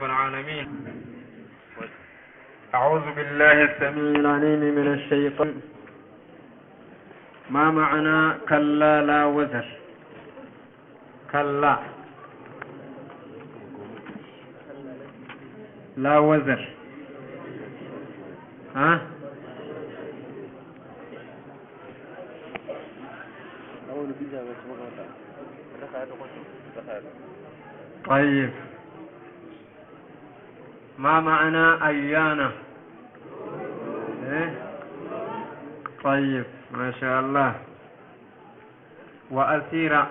العالمين. أعوذ بالله السميع العليم من الشيطان. ما معنى كلا لا وزر؟ كلا لا وزر. ها؟ طيب، ما معنى أيانا؟ إيه؟ طيب، ما شاء الله. وأسيرا،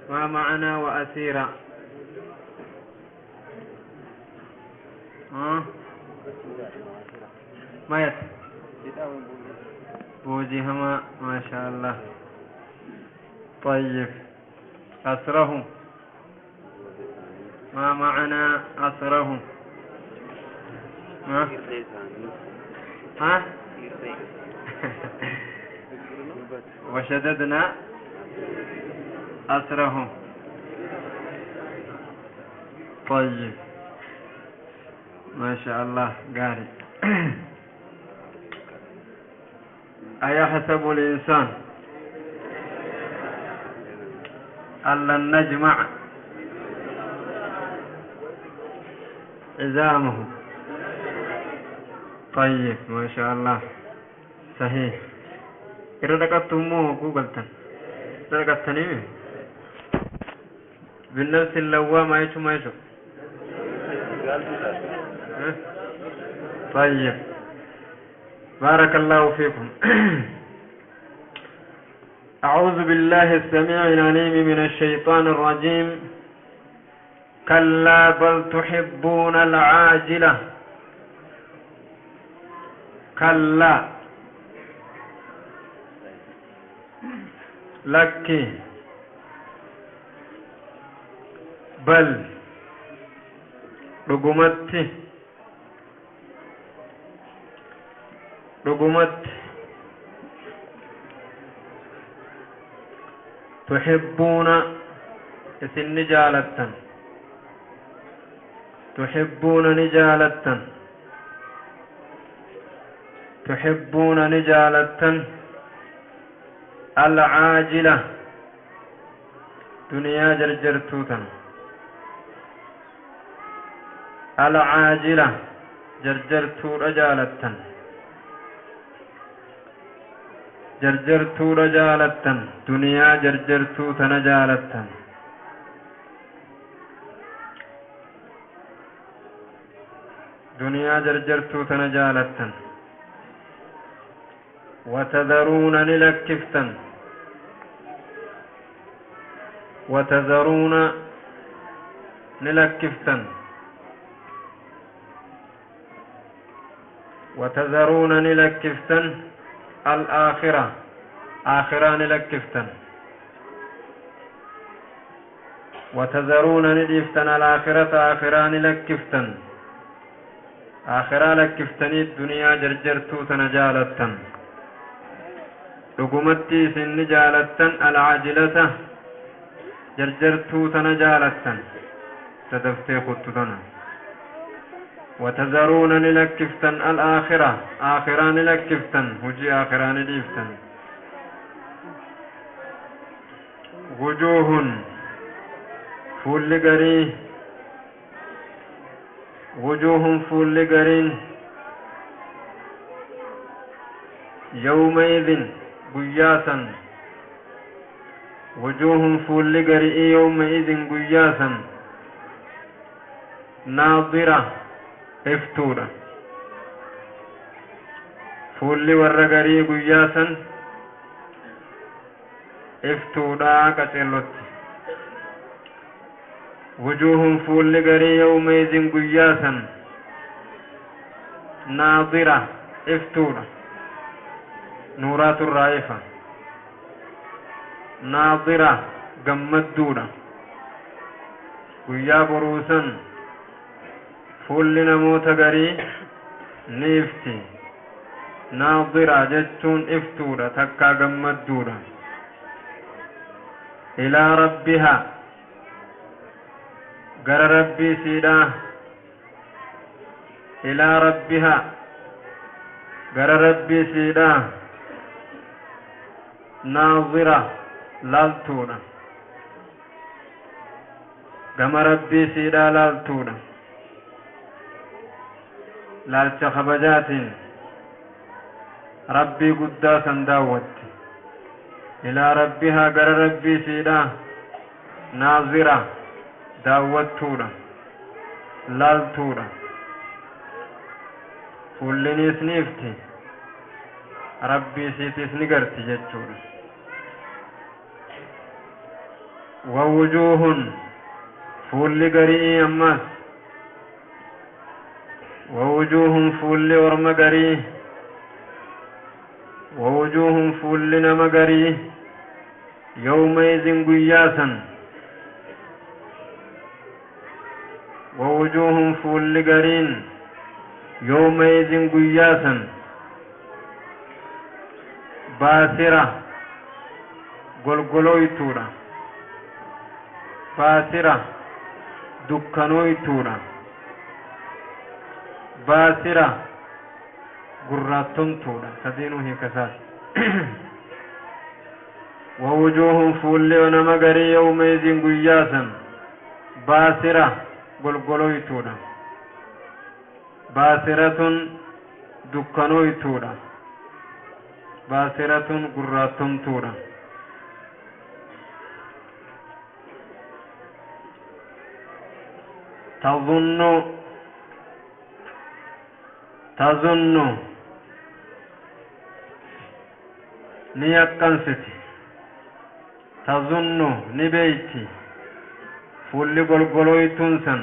ما معنى وأسيرا؟ ها؟ ما يت بوجهما، ما شاء الله. طيب، أسرهم، ما معنى أسرهم؟ ها؟ ها؟ وشددنا أسرهم. طيب، ما شاء الله. قاري. أيحسب الإنسان أن لن نجمع عظامه؟ طيب، ما شاء الله، صحيح. إردقتموه جوجلتن إردقتني بالنفس اللوامة يشو ما يشو. طيب، بارك الله فيكم. أعوذ بالله السميع العليم من الشيطان الرجيم. كلا بل تحبون العاجلة. كلا لك بل رقمت رقمت تحبون اسن نجالتا تحبون نجالتا تحبون نجالتا العاجلة دنيا جرجرتوتا العاجلة جرجرتو رجالتا جرجرتو رجالتا دنيا جرجرتو تنجالتا دنيا جرجرتو تنجالتا وتذرون نلكفتا وتذرون نلكفتا وتذرون نلكفتا الآخرة آخرة نلكفتا وتذرون نديفتا الآخرة آخرة نلكفتا آخرة لكفتني الدنيا جرجرتو تنجالتا رقمتي سن جالتا العاجلة جرجرتو تنجالتا تدفتي خطتنا وتذرون نلكفتا الآخرة آخرة نلكفتا هجي آخرة نديفتا وجوه فول غري وجوه فول غرين يومئذ قياسا وجوه فول غري يومئذ قياسا ناظرة افتورة فول ورغري قياسا افتورة كتلوت وجوه فول غري يومئذ قياسا ناظرة افتورة نورات الرائفة ناظرة قمدورة ويا بروسا فول نموت غري نيفتي ناظرة جتون افتورة تكا قمدورة إلى ربها Gara Rabbii isiidhaa, ilaa rabbihaa, gara Rabbii isiidhaa, naazira, laaltuudha. Gama Rabbii isiidhaa laaltuudha, laalcha kabajaatiin Rabbii guddaa san daawwatti. Ilaa rabbihaa, gara Rabbii isiidhaa, naazira, daawwattuudha, laaltuudha. Fuulliniis ni ifti, Rabbii isiitiis ni garti jechuudha. Wawujuuhun, fuulli garii ammas, wawujuuhun, fuulli orma garii, wawujuuhun, fuulli nama garii, yawmaizin, guyyaa san, wawujuuhun, fuulli gariin, yawmaizin, guyyaa san, baasira, golgolooytuudha, baasira, dukkanooytuudha, baasira, gurraattomtuudha. Sadiinuu hiikasaati. Wawujuuhun, fuulli nama garii, yawmaizin, guyyaa san, baasira, golgolooytuudha, baasiratun, dukkanooytuudha, baasiratun, gurraattomtuudha. Tazunnu, tazunnu, ni yaqqansiti, tazunnu, ni beeyti fuulli golgolooytuun san,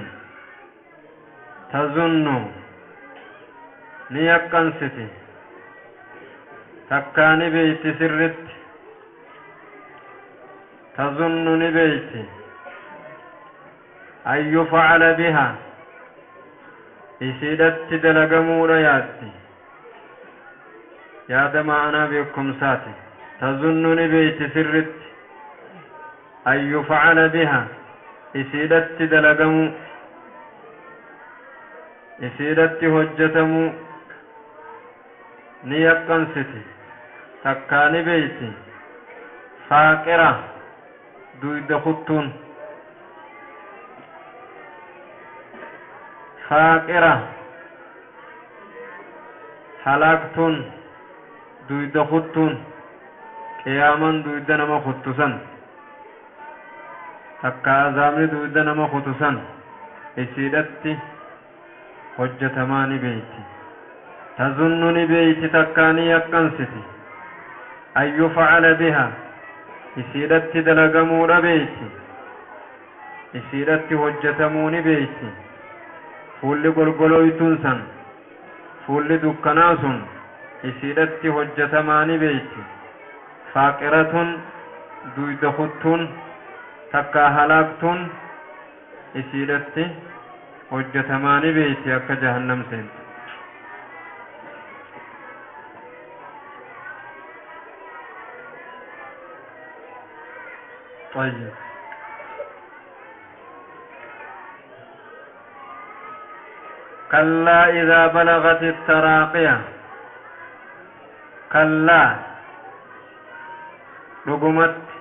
tazunnu, ni yaqqansiti, takkaa ni beeyti sirritti, tazunnu, ni beeyti, an yufcala biha, isiidhatti dalagamuudha yaaddi, yaada ma'anaa beekumsaati. Tazunnu, ni beeyti sirritti, an yufcala biha, isiidhatti dalagamuu, isiidhatti hojjetamuu ni yaqqansiti, takkaa ni beeyti. Faaqira, duyda kuttuun, faaqira, halaaktuun, duyda kuttuun, qiyaaman duyda nama kuttu san, takka azaabni duyda nama kutu san isiidhatti hojjetamaa ni beeyti. Tazunnu, ni beeyti, takkaa ni yaqqansiti, an yufcala biha, isiidhatti dalagamuudha beeyti, isiidhatti hojjetamuu ni beeyti. Fuulli golgolooytuun san, fuulli dukkanaa sun isiidhatti hojjetamaa ni beeyti. Faaqiratun, duyda kuttuun, takkaa halaaktuun isiidhatti hojjetamaa ni beeyti akka jahannam seentu. طيب، كلا إذا بلغت التراقية، كلا، dhugumatti،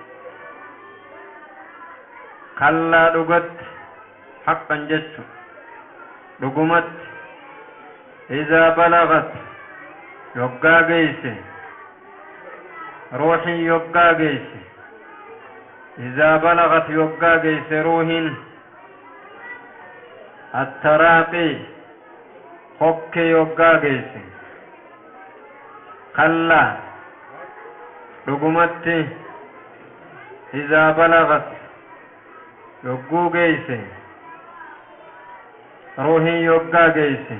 kallaa, dhugatti, haqqan jechu, dhugumatti, إذا بلغت، yoggaa geeyse, ruuhin yoggaa geeyse, إذا بلغت، yoggaa geeyse, ruuhin, التراقي، kokkee yoggaa geeyse. Kallaa, dhugumatti, إذا بلغت، yogguu geeyse, ruuhin yoggaa geeyse,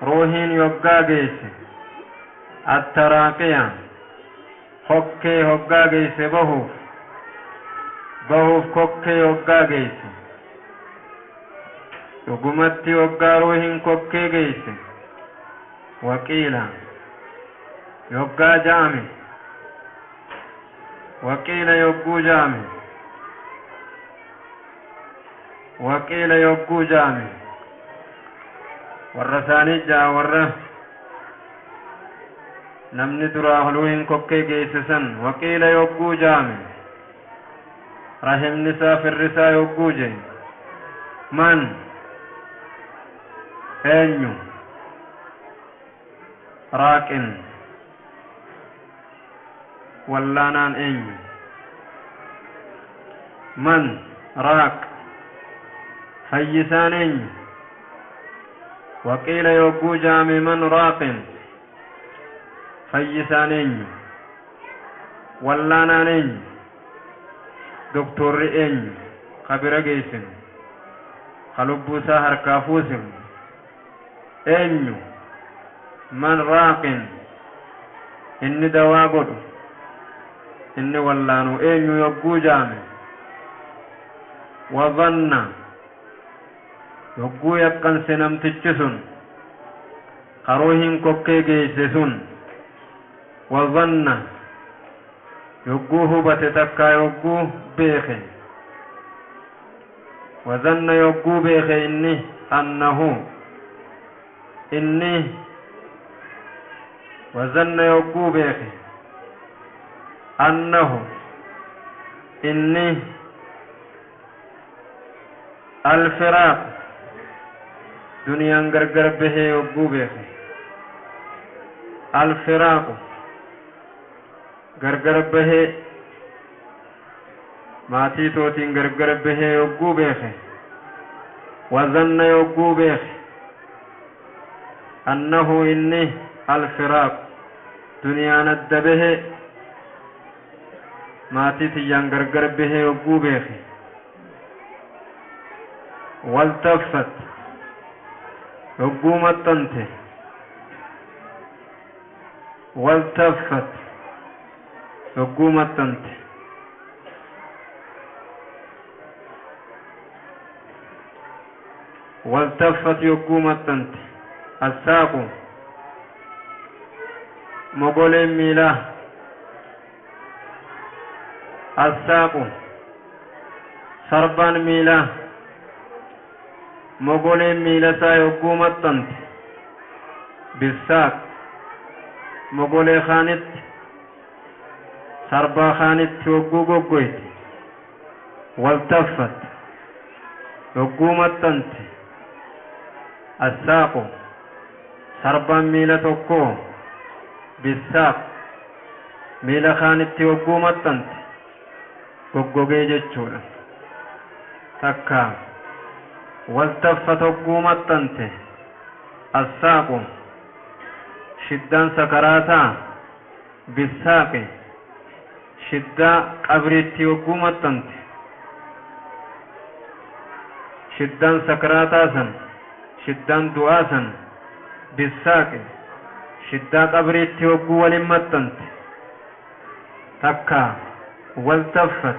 ruuhin yoggaa geeyse, التراقي, kokkee hoggaa geeyse, bahuuf, bahuuf kokkee yoggaa geeyse, dhugumatti yoggaa ruuhin kokkee geeyse, وقيل, yoggaa ja'ame, وقيل, yogguu ja'ame. Waqiila yogguu jaame warra isaanii jaa warra namni duraa ruuhin kokkee geesse san. Waqiila yogguu jaame rahimni isaa firri isaa yogguu jee, man eenyu, raaqin wallaanaan eenyu, man raaq fayyisaan eenyu. Waqiila yogguu jaame man raaqin fayyisaan eenyu, wallaanaan eenyu, doktorri eenyu ka bira geessinu, ka lubbuu isaa harkaa fuusifnu eenyu, man raaqin inni dawaa godhu, inni wallaanu eenyu yogguu jaame. Wazanna yogguu yaqqanse namtichi sun karuuhin kokkee geeyse sun, wazanna yogguu hubate takkaa yogguu beeke, wazanna yogguu beeke inni annahu inni, wazanna yogguu beeke annahu inni alfiraaq duniyaan gargar bahee yogguu beeke, alfiraaqu gargar bahee maatii tootiin gargar bahee yogguu beeke, wazanna yogguu beeke annahu inni alfiraaq duniyaan adda bahee maatii tiyyaan gargar bahee yogguu beeke. Waltaffat yogguu maxxante, waltaffat yogguu maxxante, waltaffat yogguu maxxante assaaqu mogoleen miilaa, assaaqu sarbaan miilaa mogoleen miila isaa yogguu maxxante, bisaaq mogolee kaanitti sarbaa kaanitti yogguu goggoyte, waltaffat yogguu maxxante assaaqu sarbaan miila tokkoo bisaaq miila kaanitti yogguu maxxante goggogee jechuudha. Takka waltaffat hogguu maxxante assaaqu shiddaan sakaraataa bisaaqi shiddaa qabriitti yogguu maxxante, shiddaan sakaraataa san shiddaan du'aa san bisaaqi shiddaa qabriitti yogguu walin maxxante. Takka waltaffat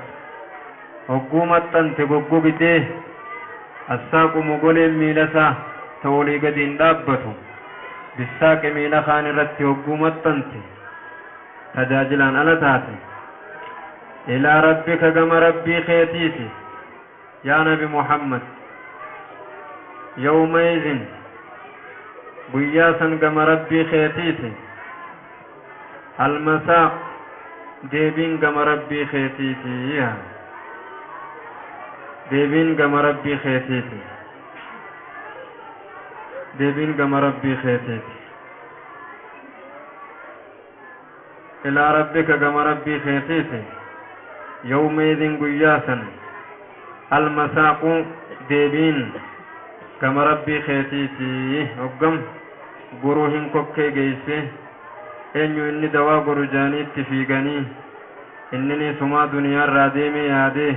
hogguu maxxante goggogitee assaaqu mogoleen miila isaa ta olii gadi hin dhaabbatu bisaaqi miila kaan irratti hogguu maxxante tajaajilaan ala taate. Ilaa rabbika gama rabbii keetiiti yaa nabi Muhammad, yawmaizin guyyaa san gama rabbii keetiiti almasaaq deebiin gama rabbii keetiiti, deebiin gama rabbii keetiiti, deebiin gama rabbii keetiiti. Ilaa rabbika gama rabbii keetiiti yawmaidin guyyaa san almasaaqu deebiin gama rabbii keetiiti. Hoggam guruu hin kokkee geeyse eenyu inni dawaa godhu jaaniitti fiiganii inni sumaa duniyaarraa deemee yaadee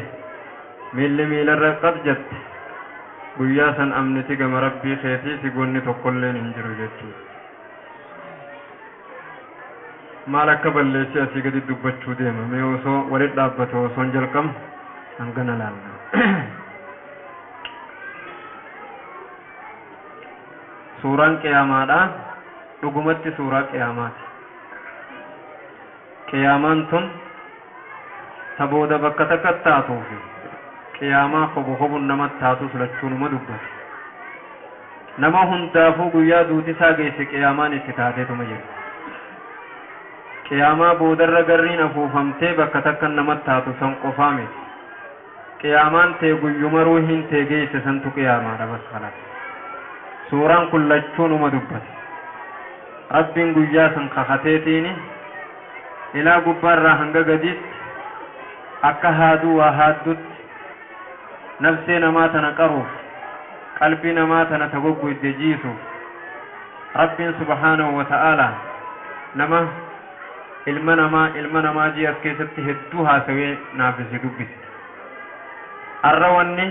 miilli miilarra qab jette, guyyaa san amniti gama rabbii keetiiti gonni tokkolleen hin jiru jechuudha. Maal akka balleessee asii gadi dubbachuu deema mee osoo walit dhaabbate osoo hin jalqabne hangana laalla. Suuraan qiyaamaadha dhugumatti suuraa qiyaamaati. Qiyaamaan tun ta booda bakka takka taatuufi Qiyaamaa kobu kobuun namatti taatus lachuunuma dubbate. Nama hundaafuu guyyaa duuti isaa geesse qiyaamaan itti taateetuma jirti. Qiyaamaa boodarra garriin afuufamtee bakka takka namatti taatu san qofaa miti. Qiyaamaan tee guyyuma ruuhiin tee geesse santu qiyaamaadha bas kalaas. Suuraan kun lachuunuma dubbate. Rabbiin guyyaa san kakateetiini ilaa gubbaarraa hanga gadiitti akka haaduu waa haaddutti nafsee namaa tana qaruuf, qalbii namaa tana tagogguyde jiisuuf, Rabbiin subhaanahu wa ta'aalaa nama ilma namaa ilma namaa jii as keessatti hedduu haasawee naaf isi dubbise. Arra wanni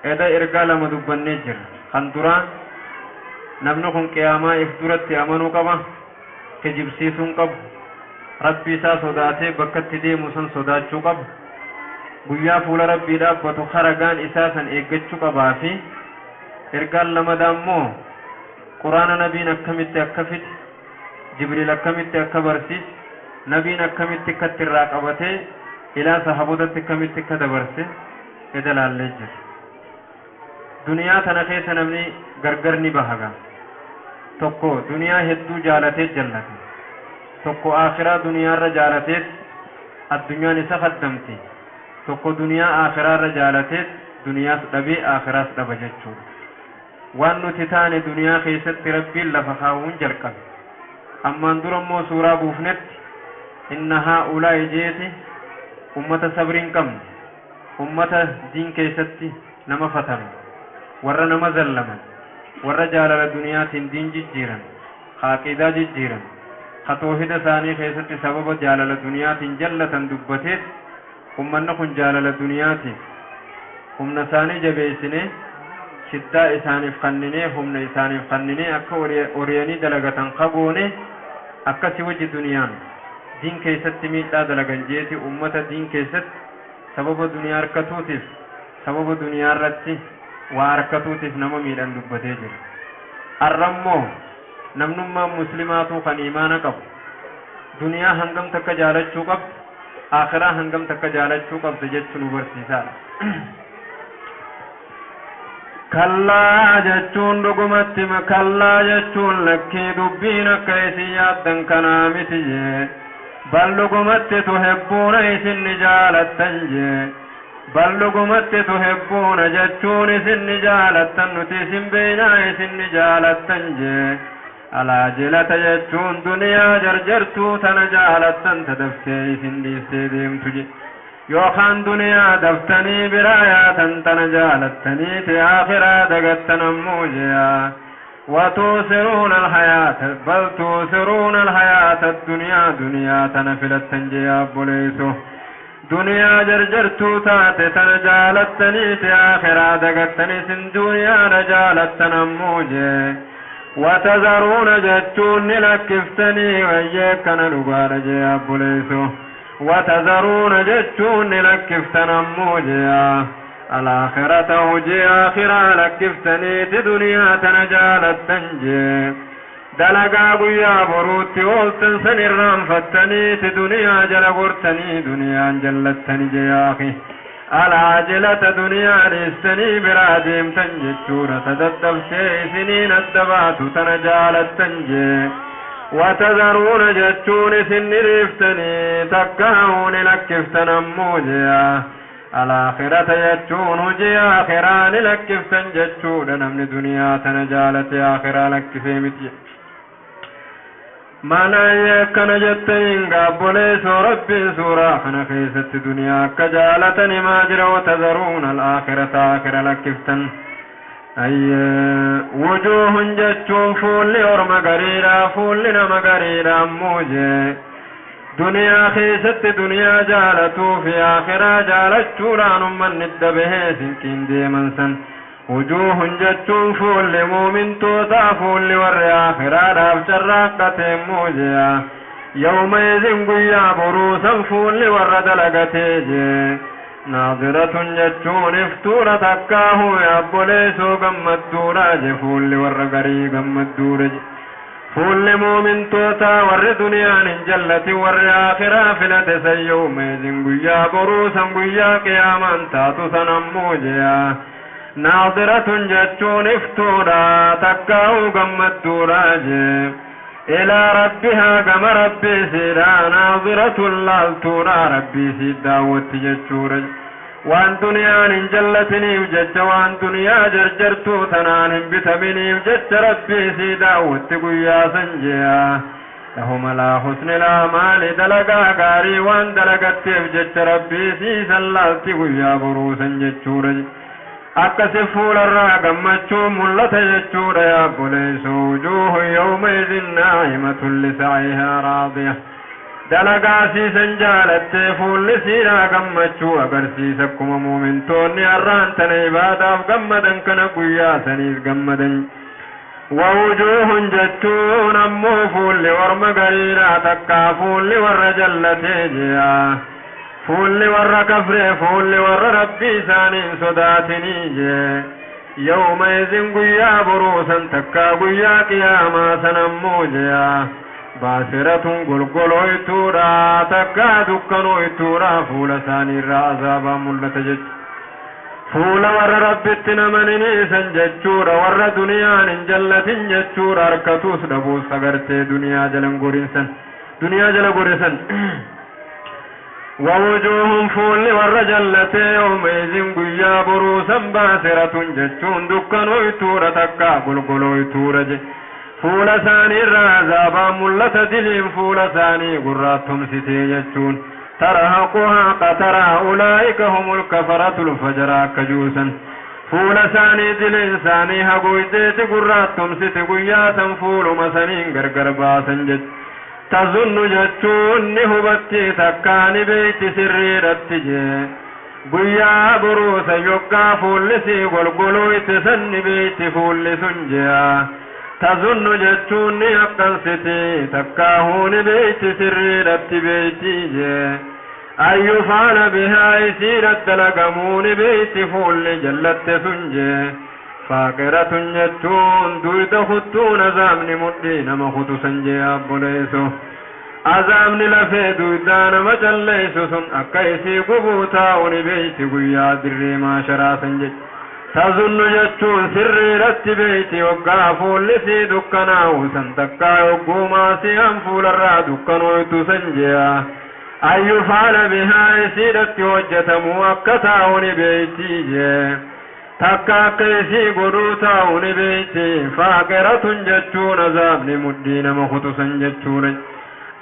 eda ergaa lama dubbannee jirra. Kan duraa, namni kun qiyaamaa if duratti amanuu qaba, kijibsiisuun qabu, Rabbi isaa sodaatee bakkatti deemu san sodaachuu qaba, guyyaa fuula Rabbii dhaabbatu haragaan isaa san eeggachuu qabaa. Fi ergaan lamadaa immoo, Quraana nabiin akkamitti akka fide, Jibriil akkamitti akka barsiise, nabiin akkamitti akkatti irraa qabatee ilaa sahaabotatti akkamitti akka dabarse eda laallee jira. Duniyaa tana keessa namni gargar ni bahaga. Tokko duniyaa hedduu jaalatee jallate, tokko akhiraa duniyaarra jaalateet addunyaan isa kaddamti, tokko duniyaa akhiraarra jaalateet duniyaas dhabee akhiraas dhaba jechuudha. Waan nuti taane duniyaa keessatti Rabbiin lafa kaa'uun jalqabe. Ammaan dura immoo suuraa buufnetti inna haa'ulaa'i jeeti ummata sabrii hin qabne, ummata diin keessatti nama fatanu, warra nama zallaman, warra jaalala duniyaatiin diin jijjiiran, ka aqiidaa jijjiiran, ka toohida isaanii keessatti sababa jaalala duniyaatiin jallatan dubbateet, ummanni kun jaalala duniyaatiif humna isaanii jabeessinee, shiddaa isaaniif kanninee, humna isaaniif kanninee, akka oriyanii dalagatan kagoone, akkasi wajji duniyaan diin keessatti miidhaa dalagan jeeti, ummata diin keessatti sababa duniyaa harkatuutiif, sababa duniyaa irratti waa harkatuutiif nama miidhan dubbatee jira. Arrammoo namnummaan muslimaatuu kan imaana qabu duniyaa hangam takka jaalachuu qabdu, akhiraa hangam takka jaalachuu qabda jechuu nu barsiisaadha. Kallaa jechuun dhugumatti, kallaa jechuun lakkii, dubbiin akka isin yaaddan kanaa miti jee. Bal dhugumatti tuhibbuuna isin ni jaalattan jee. Bal dhugumatti tuhibbuuna jechuun isin ni jaalattan, nuti isin beeynaa, isin ni jaalattan jee. Alaajilata jechuun duniyaa jarjartuu tana jaalattan, ta daftee isin dhiiftee deemtu je, yookaan duniyaa daftanii biraa yaatan tana jaalattanii te akhiraa dagattan ammoo jeya. وتؤثرون الحياة بل تؤثرون الحياة الدنيا، دنيا تنا فلتن جيا بوليسو، دنيا جرجرتو تاتي تنا جالتني تي آخرا دغتني سن دنيا رجالتن أموجي. وتذرون جتون لكفتني ويكنا لغار جيا بوليسو. وتذرون جتون لكفتن أموجي الآخرة، هجي آخرة لكفتني دنيا تنجالتن جي. Dalagaa guyyaa boruutti ooltan san irraanfattaniiti duniyaa jala gortanii duniyaan jallattani jeyaaqi. Alaajilata duniyaa dhiistanii biraa deemtan jechuudha, tadaddabsee isiniin adda baatu tana jaalattan jee. Watadharuuna jechuun isin ni dhiiftanii takkaa'uu ni lakkiftan ammoo jeya. Alaakhirata jechuun hojii akhiraa ni lakkiftan jechuudha. Namni duniyaa tana jaalate akhiraa lakkisee miti. Mana akkana jettaniin gaabboleessoo, Rabbiin suuraa kana keessatti duniyaa akka jaalatan himaa jira. Watadharuuna alaakhirata, akhira lakkiftan. Wujuuhun jechuun fuulli orma gariidha, fuulli nama gariidha ammoo jee, duniyaa keessatti duniyaa jaalatuu fi akhiraa jaalachuudhaan ummanni dabahee sinqiin deeman san. Wujuuhun jechuun fuulli muumintootaa, fuulli warri akhiraadhaaf carraaqqate immoo jea. Yawma izin, guyyaa boruu san, fuulli warra dalagatee jee naadiratun jechuun iftuudha, takkaahu abboleessoo gammadduudha je. Fuulli warra garii gammadduudha je. Fuulli muumintootaa warri duniyaan hin jallatin, warri aakhiraa filate san, yawmaidin guyyaa boruu san, guyyaa qiyaamaan taatu san ammoo jeya, naadiratun jechuun iftuudha takkaa'uu gammadduudha jee. Ilaa rabbihaa gama rabbii siidha, naadiratun laaltuudha, rabbii siid daawwatti jechuudha. Waan duniyaan hin jallatiniif jecha, waan duniyaa jarjartuu tanaan hin bitaminiif jecha, rabbii sii daawwatti guyyaa san jeya. Lahum alaa husni laamaali, dalagaa gaarii waan dalagatteef jecha rabbii sii san laalti guyyaa boruu san jechuudha. Akkasi fuularraa gammachuun mul'ata jechuudha yaa obboleeyso. Wujuuhu yawmaidin naa'imatun lisaa'ihaa raadiya, dalagaa siisan jaalattee fuulli siidhaa gammachuu agarsiisa. Akkuma muumintoonni har'aan tana ibaadaaf gammadan kana guyyaa saniis gammadan. Wawujuuhun jechuun ammoo fuulli orma gariidhaa takkaa fuulli warra jallatee jea, fuulli warra kafree, fuulli warra rabbii isaaniin sodaatinii jee, yawma izin guyyaa boruusan takkaa guyyaa qiyaamaa san ammoo jea, baasiratun golgolooytuudha takkaa dukkanooytuudha, fuula isaanii irraa azaabaa mul'ata jechu. Fuula warra rabbitti namanini san jechuudha, warra duniyaan hin jallatin jechuudha. Harkatuus dhabuus agartee duniyaa jalan gorinsan, duniyaa jala gorisan. Wawujuuhum fuulli warra jallatee, yawmaizin guyyaa boruusan, baasiratun jechuun dukkanooytuudha takkaa golgolooytuudha je. Fuula isaanii irraa azaabaan mul'ata, diliin fuula isaanii gurraattomsitee jechuun. Tarhaquhaa qataraa, ulaa'ika humul kafaratul fajaraa akka juusan, fuula isaanii diliin isaanii haguuyteeti gurraattomsite, guyyaa san fuuluma saniin gargar baasan jechu. Tazunnu jechuun ni hubatti takkaa ni beeyti sirriidhatti jee. Guyyaa boruusa yoggaa fuulli sii golgolooyte san ni beeyti fuulli sun jea. Tazunnu jechuun ni akkansiti takkaahuu ni beeyti sirriidhatti beeyti jee. Ayyu faana bihaa isiidhat dalagamuu ni beeyti fuulli jallatte sun jee. Faaqiratun jechuun duyda kuttuun azaabni mudhii nama kutu san jee abboleeyso. Azaabni lafee duydaa nama calleeysu sun akka isii gubuu taa'u ni beeyti guyyaa dirree maasharaa san jechu. Tazunnu jechuun sirriidhatti beeyti yoggaa fuulli sii dukkanaa'u san takkaa yogguu maasiyaan fuularraa dukkanooytu san jea. Ayyu faana bihaa isiidhatti hojjetamuu akka taa'u ni beeyti jee, takka akka isii godhuu taa'u ni beeyti. Faaqiratun jechuun azaabni mudhii nama kutu san jechuudha.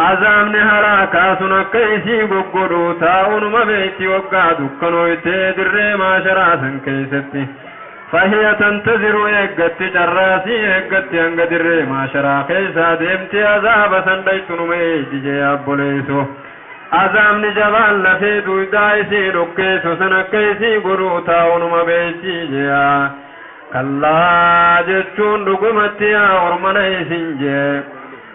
Azaabni haraakaa sun akka isii goggodhuu taa'unuma beeyti waggaa dukkanooytee dirree maasharaa san keessatti. Fahiya tantaziru eeggatti, carraasii eeggatti, hanga dirree maasharaa keessaa deemtee azaaba san dhaytunuma eeydi jee abboleeyso. Azaabni jabaan lafee duydaa isii dhukkeessu san akka isii godhuu taa'unuma beeyti jea. Kallaa jechuun dhugumatti yaa ormana isin jee.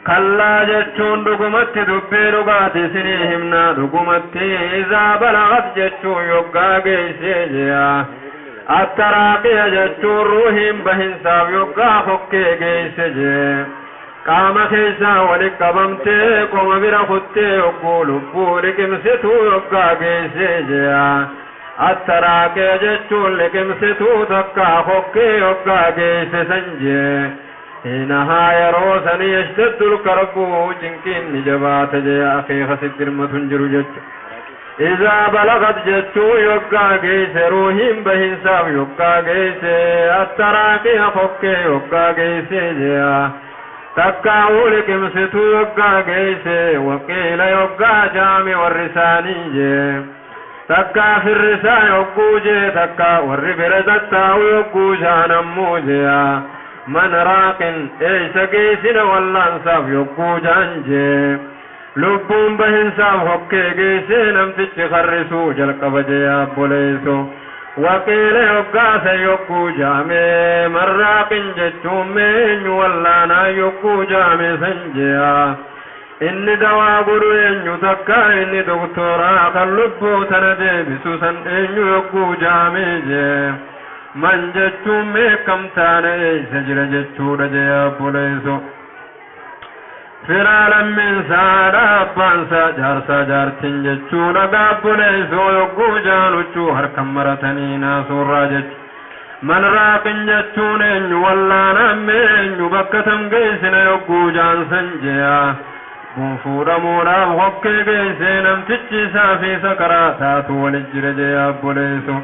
Kallaa jechuun dhugumatti dubbii dhugaati isinii himnaa, dhugumatti izaa balagat jechuun yoggaa geeysee jea. Attaraaqiya jechuun ruuhiin bahinsaaf yoggaa hokkee geeyse jee. Qaama keessaa wali qabamtee qoma bira kuttee yogguu lubbuu liqimsituu yoggaa geeysee jea. Attaraaqiya jechuun liqimsituu takkaa hokkee yoggaa geeyse san jee. Hiinahaa yeroo sani yashtaddul karbuu cinqiin ni jabaata jee, akeeka siddirmatu hin jiru jechu. Izaa balagat jechuu yoggaa geeyse, ruuhiin bahinsaaf yoggaa geeyse, attaraaqiya hokkee yoggaa geeyse jea. Takkaa'uu liqimsituu yoggaa geeyse. Waqiila yoggaa jaame warri isaanii jee, takkaa firrisaa yogguu jee, takkaa warri bira tattaa'u yogguu jaanammoo jea. Man raaqin eeysa geeysina wallaansaaf yogguu jaan jee. Lubbuun bahinsaaf hokkee geeysee namtichi karrisuu jalqaba jee abboleeyso. Waqiila yoggaasa yogguu jaame, marraaqin jechuun meenyu wallaanaa yogguu jaame san jea. Inni dawaa godhu eenyu, takkaa inni doktoraa kan lubbuu tana deebisu san eenyu yogguu jaame jee. Man jechuun meekam taane eeysa jira jechuudha jee abboleeyso. Firaa lammiinsaadha abbaansaa jaarsaa jaartiin jechuudha gaabboleessoo yogguu jaaluchuu harkan maratanii naasuurraa jechu. Man raaqin jechuun eenyu wallaaname eenyu bakka tam geessina yogguu jaansan je'a. Gunfuudhamuudhaaf hokkee geessee namtichi isaa fi sakaraa taatu walit jira jee abboleessu.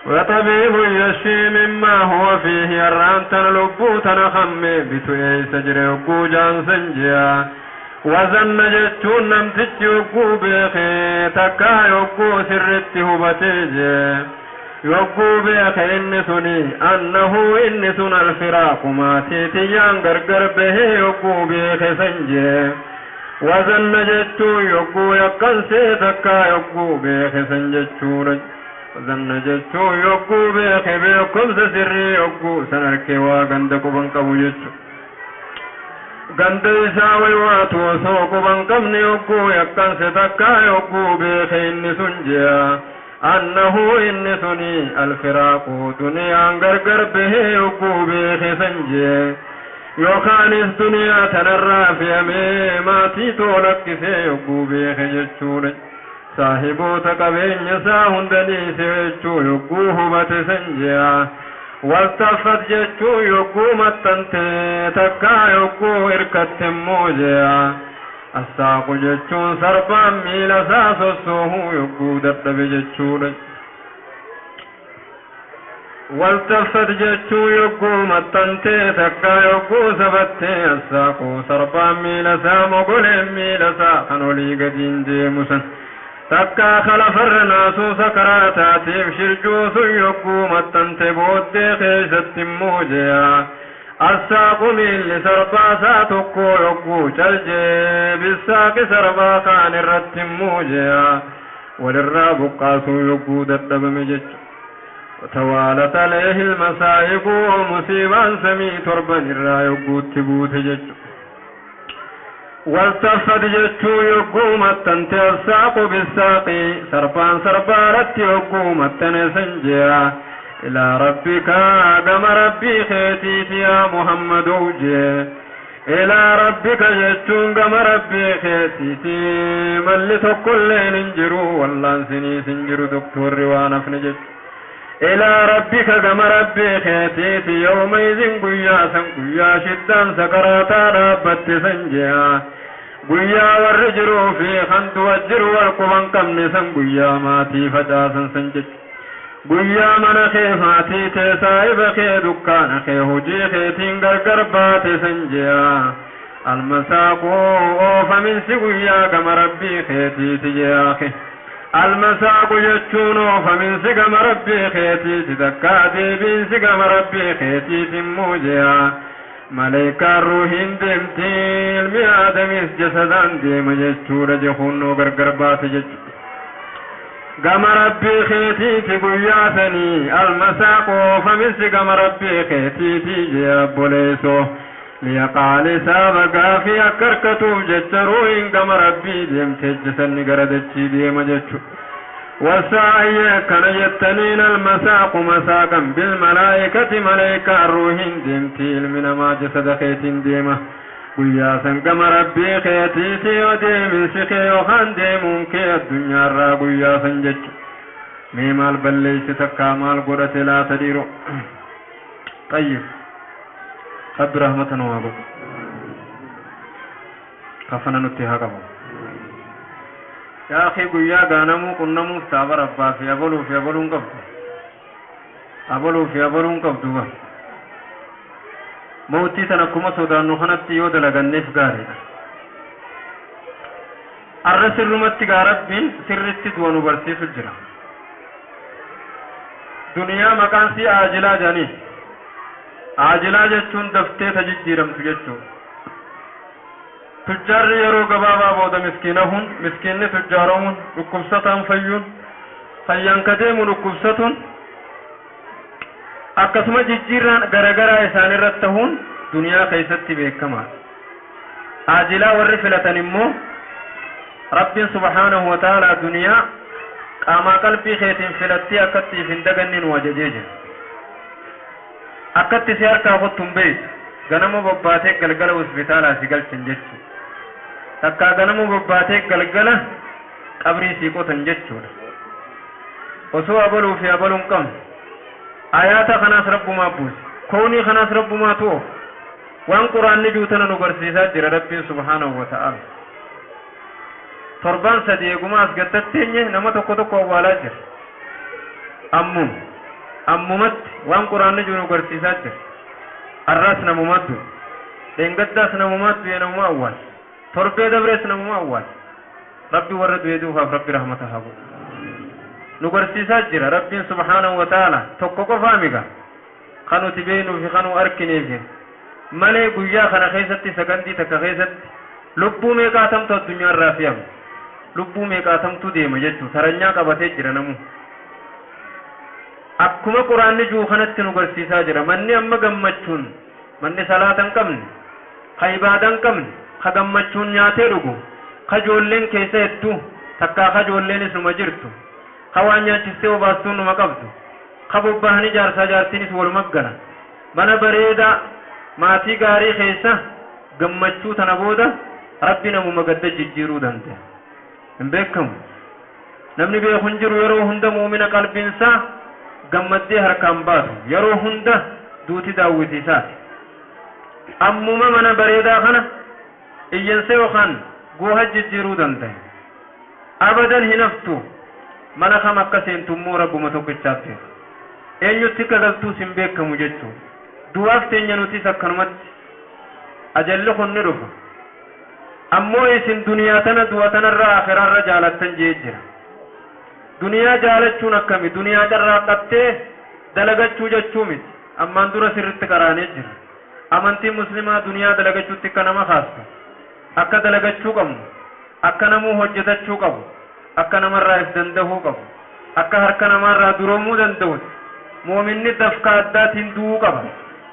وطبيب يشفي مما هو فيه الرانتن لبوتن خمي بتو إيس جري yogguu jaansan je'a. وزن jechuun namtichi yogguu beekee takkaa yogguu sirritti hubatee jee. Yogguu beeke inni suni annahu inni sun alfiraaqu maatii tiyyaan gargar bahee yogguu beeke san jee. Wazanna jechuun yogguu yakkansee takkaa yogguu beeke san jechuudha. Wazanna jechuun yogguu beeke beekumsa sirrii yogguu san harkee waa ganda quban qabu jechuudha. Ganda isaa waywaatu osoo quban qabne yogguu yakkanse takkaa yogguu beeke inni sun jea. Annahu inni suni alfiraaqu duniyaan gargar bahee yogguu beeke san jee. Yookaanis duniyaa tanarraa fe'amee maatii too lakkisee yogguu beeke jechuudha. Saahiboota qabeenya isaa hunda dhiise jechuu yogguu hubate san jea. Waltaffat jechuu yogguu maxxante takkaa yogguu hirkatte immoo jea. Assaaqu jechuun sarbaan miila isaa sossoohuu yogguu dadhabe jechuudha. Waltaffat jechuu yogguu maxxantee takkaa yogguu sabattee assaaqu sarbaan miila isaa mogoleen miila isaa kan olii gadiin deemu san. Takkaa kalafarra naasuu sakaraa taatiif shirjuu sun yogguu maxxante booddee keessatti immoo jea. Assaaqu miilli sarbaasaa tokko yogguu caljee bisaaqi sarbaa kaan irratti immoo jea. Walirraa buqqaasuu yogguu dadhabame jechuudha. وتوالت عليه المصائب musiibaan samii torban irraa yogguutti buute jechuudha. والتفت jechuu yogguu maxxante assaaqu bisaaqi sarbaan sarbaaratti yogguu maxxane san jea. إلى ربك gama rabbii keetiiti yaa Muhammadoo jee. إلى ربك jechuun gama rabbii keetiiti malli tokkolleen hin jiru wallaansiniis hin jiru doktorri waan hafne jechu. إلى ربك gama rabbii keetiiti يومئذ guyyaa san guyyaa shiddaan sakaraataa dhaabbatte san jea. Guyyaa warri jiruu fi kan du'a jiru wal quban qabne san guyyaa maatii facaasan san jechu. Guyyaa mana kee maatii tee saahiba kee dukkaana kee hojii keetiin gargar baate san jea. Almasaaquu oofaminsi guyyaa gama rabbii keetiiti jea. Almasaaqu jechuun oofaminsi gama rabbii keetiiti takkaa deebiinsi gama rabbii keetiiti immoo jea. Maleekaan ruuhiin deemti ilmi aadamis jasadaan deema jechuudha jehunnoo gargar baate jechuudha. Gama rabbii keetiiti guyyaa sanii almasaaqu oofaminsi gama rabbii keetiiti jea obboleessoo. Liyaqaali saaba gaafii akka harkatuuf jecha ruuhiin gama rabbii deemte jasanni gara dachii deema jechuudha. والساعي كان يتنين المساق مساقا بالملائكة ملائكة روحين ديمتي من ما جسد خيتين ديمة guyyaa san gama rabbii keetiiti yoo deeminsi kee yookaan deemuun kee addunyaarraa guyyaa san jechu. Mee maal balleeyse takkaa maal godhate laata dhiiro? طيب rabbi rahmata nu haa godhu kafana nutti haa qabu. Yaa akhi guyyaa gaanamuu qunnamuuf taaba rabbaa fi abaluu fi abaluun qabdu abaluu fi abaluun qabdu ba mawtii tan akkuma sodaannu kanatti yoo dalaganneef gaariidha. Arra sirrumatti gaa rabbiin sirritti du'a nu barsiisu jira. Duniyaa maqaan si aajilaa jedhanii aajilaa jechuun daftee ta jijjiiramtu jechuudha. Tujjaarri yeroo gabaabaa booda miskiinahuun miskiinni tujjaaromuun dhukkubsataan fayyuun fayyaan ka deemu dhukkubsatuun akkasuma jijjiirraan garagaraa isaan irratti tahuun duniyaa keessatti beekamaadha. Aajilaa warri filatan immoo rabbiin subhaanahu wa ta'aalaa duniyaa qaamaa qalbii keetiin filattee akkatti if hin daganne nu ajajee jira. Akkatti si harkaa kottu hin beektu ganama bobbaatee galgala hospitaalaa si galchan jechuudha. Takkaa ganama bobbaatee galgala qabrii sii qotan jechuudha. Osoo abaluu fi abaluu hin qabne ayaata kanaas rabbumaa buuse, koonii kanaas rabbumaatu oofa. Waan quraanni jiru tana nu barsiisaa jira rabbiin subhaanahu wa ta'ala. Torbaan sadi eeguma as gattatteenye nama tokko tokko awwaalaa jira. Ammuma ammumatti waan quraanni jiru nu barsiisaa jira. Arraas namumaa du'e, dheengaddaas namumaa du'e, namuma awwaal, torbee dabrees namuma awwaal. Rabbi warra du'e duufaaf rabbi rahmata haa godhu. Nu barsiisaa jira rabbiin subhaanahu wa ta'ala. Tokko qofaa miga kan nuti beeknuu fi kan nu arkineef malee, guyyaa kana keessatti sagandii takka keessatti lubbuu meeqaatamtu addunyaa irraa fe'ama, lubbuu meeqaatamtu deema jechuu taranyaa qabatee jira namu. Akkuma quraanni jiru kanatti nu barsiisaa jira. Manni amma gammachuun, manni salaata hin qabne, ka ibaadaa hin qabne, ka gammachuun nyaatee dhugu, ka ijoolleen keessa hedduu takkaa ka ijoolleenis numa jirtu, ka waan nyaachistee obaastuun numa qabdu, ka bobbahanii jaarsaa jaartiinis waluma gala, mana bareedaa maatii gaarii keessa gammachuu tana booda rabbi namuma gadda jijjiiruu danda'a. Hin beekamu, namni beeku hin jiru. Yeroo hunda muumina qalbiinsaa gammaddee harkaan baatu, yeroo hunda duuti daawwitiisaati. Ammuma mana bareedaa kana iyyansee yookaan gooha jijjiiruu danda'a. Abadan hin haftu. Mana kam akka seentu immoo rabbuma tokkichaaf beeka. Eenyutti akka galtuus hin beekamu jechuudha. Du'aaf teenya nutis akkanumatti ajalli kun ni dhufa. Ammoo isin duniyaa tana du'a tanarra akhiraarra jaalattan jee jira. Duniyaa jaalachuun akkami? Duniyaa carraaqqattee dalagachuu jechuu miti. Ammaan dura sirritti qaraanee jira. Amantiin muslimaa duniyaa dalagachuutti akka nama kaastu, akka dalagachuu qabnu, akka namuu hojjetachuu qabu, akka namarraa if dandahuu qabu, akka harka namaarraa duroomuu danda'utti muuminni dafka addaatiin du'uu qaba,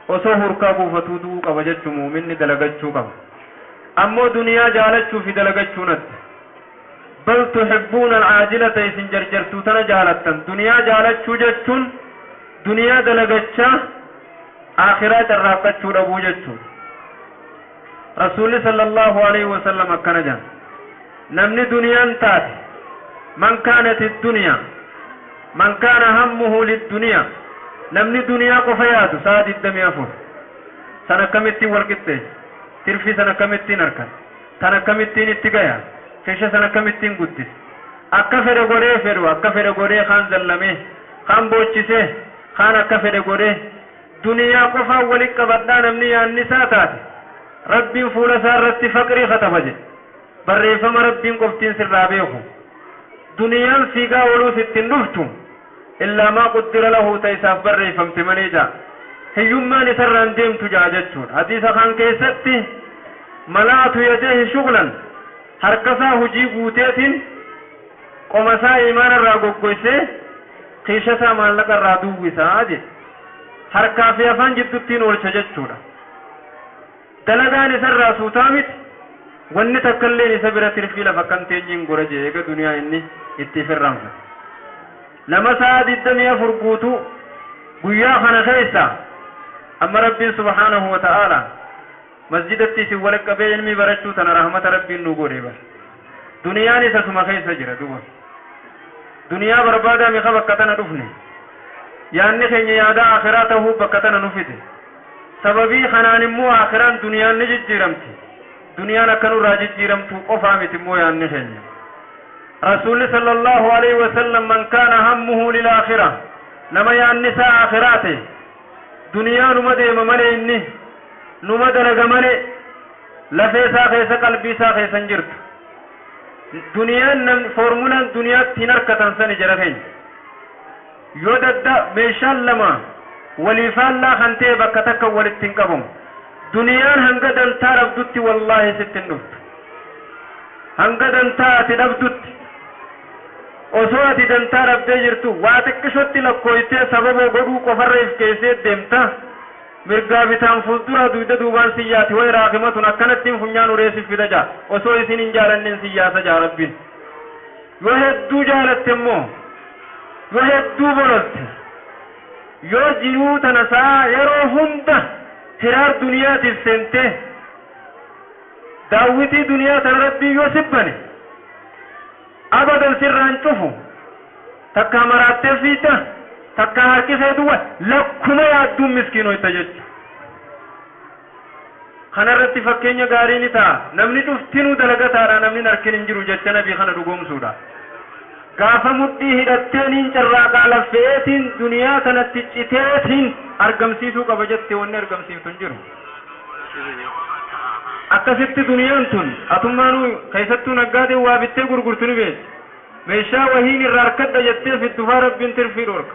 osoo hurkaa buufatuu du'uu qaba jechuu muuminni dalagachuu qaba. Ammoo duniyaa jaalachuu fi dalagachuun adda. Bal tuhibbuuna alcaajilata, isin jarjartuu tana jaalattan. Duniyaa jaalachuu jechuun duniyaa dalagachaa akhiraa carraaqqachuu dhabuu jechuudha. Rasuulli sallallahu alaihi wasallam akkana jedhan: namni duniyaan taate, man kaanat idduniyaa, man kaana hammuhu lidduniyaa, namni duniyaa qofa yaadu sa'a 24 san akkamittiin wal qixxeessa, tirfii san akkamittiin harkan, tan akkamittiin itti gaya, kisha san akkamittiin guddisa, akka fedhe godhee fedhu, akka fedhe godhee kaan zallamee, kaan boochisee, kaan akka fedhe godhee duniyaa qofaan walit qabadhaa namni yaanni isaa taate, rabbiin fuula isaa irratti faqrii kataba jedhe. Barreeffama rabbiin qoftiin sirraa beeku. Duniyaan fiigaa ooluus ittiin dhuftu illaa maa quddira lahu, ta isaaf barreeffamte malee jaa. Hiyyummaan isarraan deemtu jaa jechuudha. Hadiisa kan keessatti malaatu yadeehi shughlan, harkasaa hujii guuteetiin qomasaa imaana irraa goggoysee kiishasaa maallaqa irraa duwwisaa jedhe. Harkaa fi afaan jidduttiin oolcha jechuudha. Dalagaan isarraa suutaa miti. Wanni takkailleen isa bira tirfii lafa kan teenyiin gora jee eega duniyaa inni itti ifirraanfate. Nama sa'a 24 guutuu guyyaa kana keessa amma rabbiin subhaanahu wa ta'ala masjidatti isin walitti qabee ilmii barachuu tana rahmata rabbiin nu godhe bar. Duniyaan isa suma keessa jira duba. Duniyaa barbaadaa miqa bakka tana dhufne. Yaanni keenya yaada akhiraa tahuu bakka tana nu fide. Sababii kanaan immoo akhiraan duniyaan ni jijjiiramti. Duniyaan akka nurraa jijjiiramtu qofaa miti immoo yaanni keenya. Rasuulli sallallahu alaihi wasallam, man kaana hammuhu lilaakhira, nama yaanni isaa akhiraa ta'e, duniyaa numa deema malee, inni numa dalaga malee, lafee isaa keessa qalbii isaa keessa hin jirtu. Duniyaan namni foormulaan duniyaatti hin harkatan sani jara keenya. Yoo dadda meeshaan lama waliifaallaa kan ta'e bakka takka walitti hin qabamu. Duniyaan hanga dantaa dhabdutti wallaahi sitti hin dhuftu. Hanga dantaa ati dhabdutti, osoo ati dantaa dhabdee jirtu waa xiqqishotti lakkooytee sababa godhuu qofarra if keessee deemta. Mirgaa bitaan fuuldura dugda duubaan siyyaati way raaqimatun akkanattiin funyaan ureesif fida jaa. Osoo isin hin jaalanneen siyyaasa jaa rabbiin. Yoo hedduu jaalatte immoo, yoo hedduu bololte, yoo jiruu tana saa yeroo hunda hiraar duniyaatiif seentee Daawwitii duniyaa tana Rabbii yoo sibbane abadan sirraan cufu, takkaa maraattee fiidda, takkaa harki kee duwwa, lakkuma yaadduun miskiinoyta jechu. Kanarratti fakkeenya gaarii ni ta'a. Namni cuftinuu dalagataadha, namni harkin hin jiru jecha nabii kana dhugoomsuudha. Gaafa mudhii hidhatteeniin carraaqaa laffeetiin duniyaa tanatti citeetiin argamsiisuu qaba jette, wanni argamsiiftu hin jiru. Akkasitti duniyaan tun atummaanuu keessattuu naggaadeen waa bittee gurgurtu ni beekti. Meeshaa wahiin irraa harkadha jettee fiddufaa Rabbiin tirfii dhorka.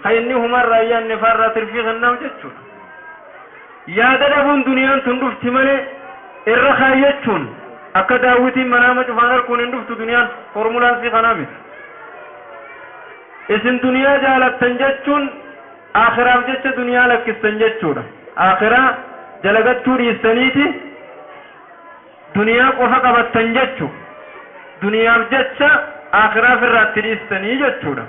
Kan inni humarraa ayyaanne faarraa tirfii kennaaf jechuudha. Yaada dhabuun duniyaan tun dhufti malee, irra kaayyachuun akka daawwitiin manaama cufaan harkuun hin dhuftu. Duniyaan formulaan si kanaa miti. Isin duniyaa jaalattan jechuun aakhiraaf jecha duniyaa lakkistan jechuudha. Aakhiraa dalagachuu dhiistaniiti duniyaa qofa qabattan jechu. Duniyaaf jecha aakhiraaf irraatti dhiistanii jechuudha.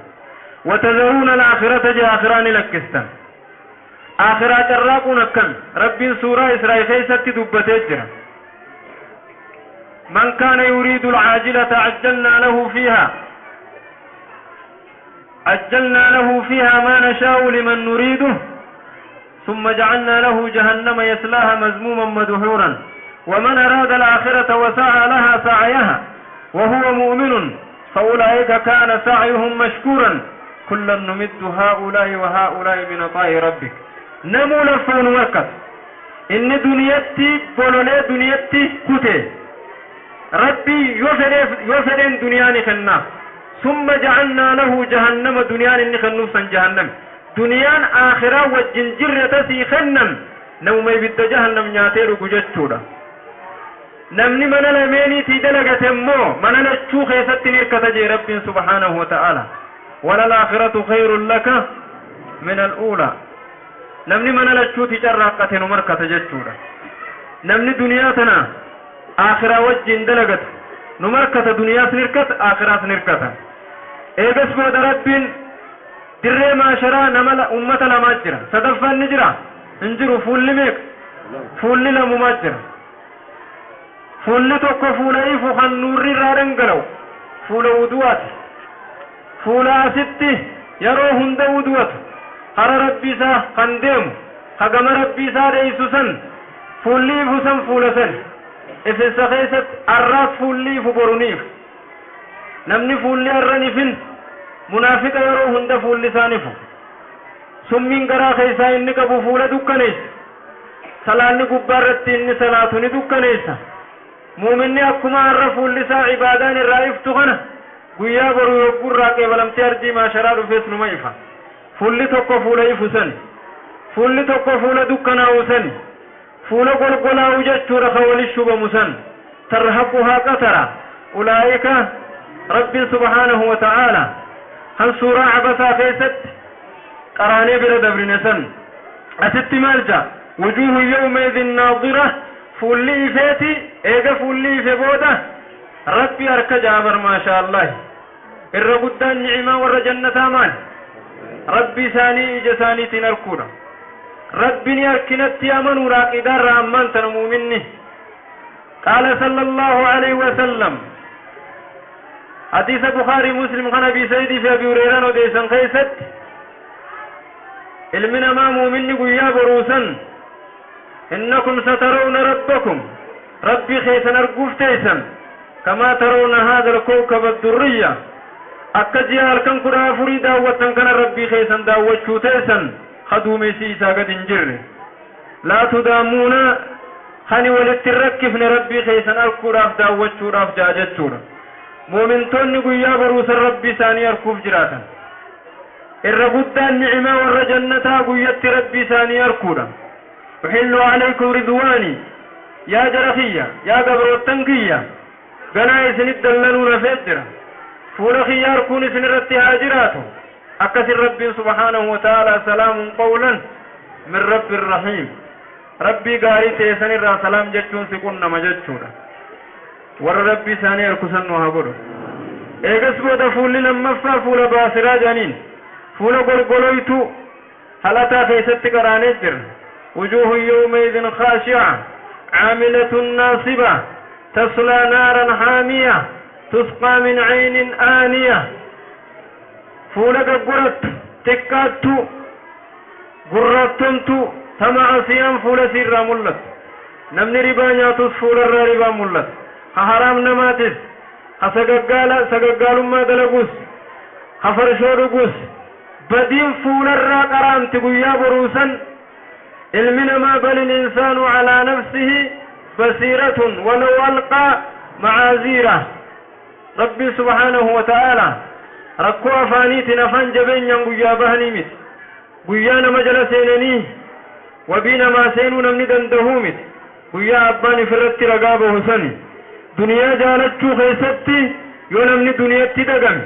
وتذرون الآخرة jee, aakhiraa ni lakkistan. Aakhiraa carraaquun akkami? Rabbiin suuraa Israa'el keessatti dubbatee jira. من كان يريد العاجلة عجلنا له فيها، عجلنا له فيها ما نشاء لمن نريده، ثم جعلنا له جهنم يصلاها مذموما مدحورا. ومن أراد الآخرة وسعى لها سعيها وهو مؤمن فأولئك كان سعيهم مشكورا. كلا نمد هؤلاء وهؤلاء من عطاء ربك. Namuu laffoon warkat inni duniyatti bololee duniyatti kute, Rabbii yoo fedheen duniyaa ni kennaaf. ثم جعلنا له جهنم, duniyaan inni kennuuf san jahannam. Duniyaan aakhiraa wajjin jirre tasii kennan, namuma ibidda jahannam nyaatee dhugu jechuudha. Namni mana lameeniitii dalagate immoo mana lachuu keessatti ni hirkata jee Rabbiin سبحانه وتعالى. وللآخرة خير لك من الأولى. Namni mana lachuuti carraaqqate nu markata jechuudha. Namni duniyaa tana aakhiraa wajjin dalagatu nu markata. Duniyaas ni hirkata, aakhiraas ni hirkata. Eegas booda Rabbiin dirree maasharaa nama ummata lamaa jira. Sadaffaan ni jira? Hin jiru. Fuulli meeqa? Fuulli lamumaa jira. Fuulli tokko fuula ifu kan nuurri irraa dhangala'u, fuula wudu'aati. Fuula asitti yeroo hunda wudu'atu, kara Rabbi isaa kan deemu, hagama Rabbi isaa dheeysu san, fuulli ifu san fuula san ifinsa keessatti arraas fuulli ifu boru ni ifu. Namni fuulli arran ifin munaafiqa. Yeroo hunda fuulli isaan ifu summiin garaa keessaa inni qabu fuula dukkaneessa. Salaanni gubbaa irratti inni salaatu ni dukkaneessa. Muuminni akkuma har'a fuulli isaa ibaadaan irraa iftu kana, guyyaa boru yogguu irraa qeebalamtee ardii maasharaa dhufees numa ifa. Fuulli tokko fuula ifu sani. Fuulli tokko fuula dukkanaa'u sani, fuula golgolaa'u jechuudha, ka wali shubamu san. ترهقها قترة أولئك. Rabbiin سبحانه وتعالى kan suuraa Cabasaa keessatti qaraanee bira dabrine san asitti maal jaa? وجوه يومئذ ناضرة. Fuulli ifeeti. Eega fuulli ife booda Rabbi harka jaabar. Maashaa Allah, irra guddaan ni'imaa warra jannataa maal? Rabbi isaanii ija isaaniitiin arkuudha. Rabbi ni arkinatti amanuudha aqidaarra ammaan tana muuminni. قال صلى الله عليه وسلم, حديث بخاري مسلم kan Abi Sa'iid fi Abi Hurayraa odeessan keessatti, ilmi namaa muuminni guyyaa boruusan إنكم سترون ربكم, Rabbii keessan arguuf teessan, كما ترون هذا الكوكب الدري, akka ji'a halkan 14 daawwattan kana Rabbii keessan daawwachuu teessan, kaduumessi isaa gad hin jirre. لا تضامون, hani walitti hin rakkifne Rabbii keessan arguudhaaf daawwachuudhaaf jaa jechuudha. Muumintoonni guyyaa boruusan Rabbii isaanii arguuf jiraatan. Irra guddaan ni'imaa warra jannataa guyyatti Rabbii isaanii arguudha. أحل عليكم رضواني, yaa jara kiyya, yaa gabroottan kiyya, ganaa isinit dallanuu nafeet jira, fuula kiyya arguun isin irratti haa jiraatu. Akkasin Rabbiin سبحانه وتعالى سلام قولا من رب رحيم, Rabbii gaarii ta'e irraa salaam jechuun si qunnama jechuudha. Warra Rabbii isaanii harkusan nu haa godhu. Eegas booda fuulli lammaffaa fuula baasiraa jedhaniin, fuula golgoloytu halataa keessatti qaraanee jira. وجوه يومئذ خاشعة عاملة ناصبة. Taslaa naaran haamiya tusqaa min caynin aaniya. Fuula gaggorattu, xiqqaattu, gurraattomtu, tama asiyaan fuula isiirraa mul'atu. Namni ribaa nyaatus fuularraa ribaa mul'ata. Ha haraam namaatis, ha sagaggaala sagaggaalummaa dalagus, ha farshoo dhugus, badiin fuularraa qaraamti guyyaa boruusan. Ilmi namaa balil insaanu calaa nafsihi basiiratun walaw alqaa macaaziira. Rabbiin subhaanahu wa ta'aalaa rakkoo afaaniitiin afaan jabeenyaan guyyaa bahanii miti. Guyyaa nama jala seenanii wabii namaa seenuu namni dandahuu miti. Guyyaa abbaan ifirratti ragaa bahu sani. Duniyaa jaalachuu keessatti yoo namni duniyatti dagame,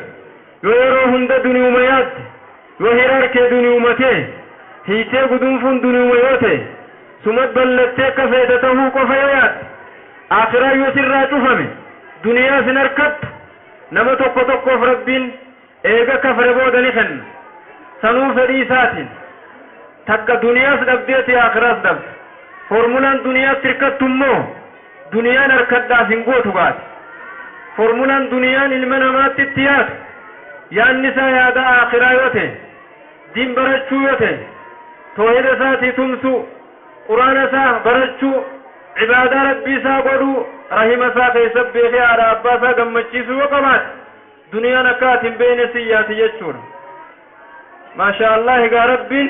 yoo yeroo hunda duniyuma yaadde, yoo hiraarkee duniyumatee hiitee gudunfuun duniyuma yoo ta'e, suma ballattee akka feete tahuu qofa yoo yaadde, akhiraa yoo sirraa cufame, duniyaa sin harkattu. Nama tokko tokkoof Rabbiin eega kafre booda ni kenna. Sanuu fedhii isaatiin takka duniyaas dhabdeeti akhiraas dhabde. Formulaan duniyaatti hirkattu immoo duniyaan harkadhaaf hin gootu gaate. Formulaan duniyaan ilma namaatti itti yaadu, yaanni isaa yaada akhiraa yoo ta'e, diin barachuu yoo ta'e, toohida isaatii tumsuu, quraana isaa barachuu, cibaadaa Rabbii isaa godhuu, rahima isaa keessa beekee haadha abbaa isaa gammachiisuu yoo qabaate, duniyaan akka ati hin beekne siyyaati jechuudha. Maasha Allah. Egaa Rabbiin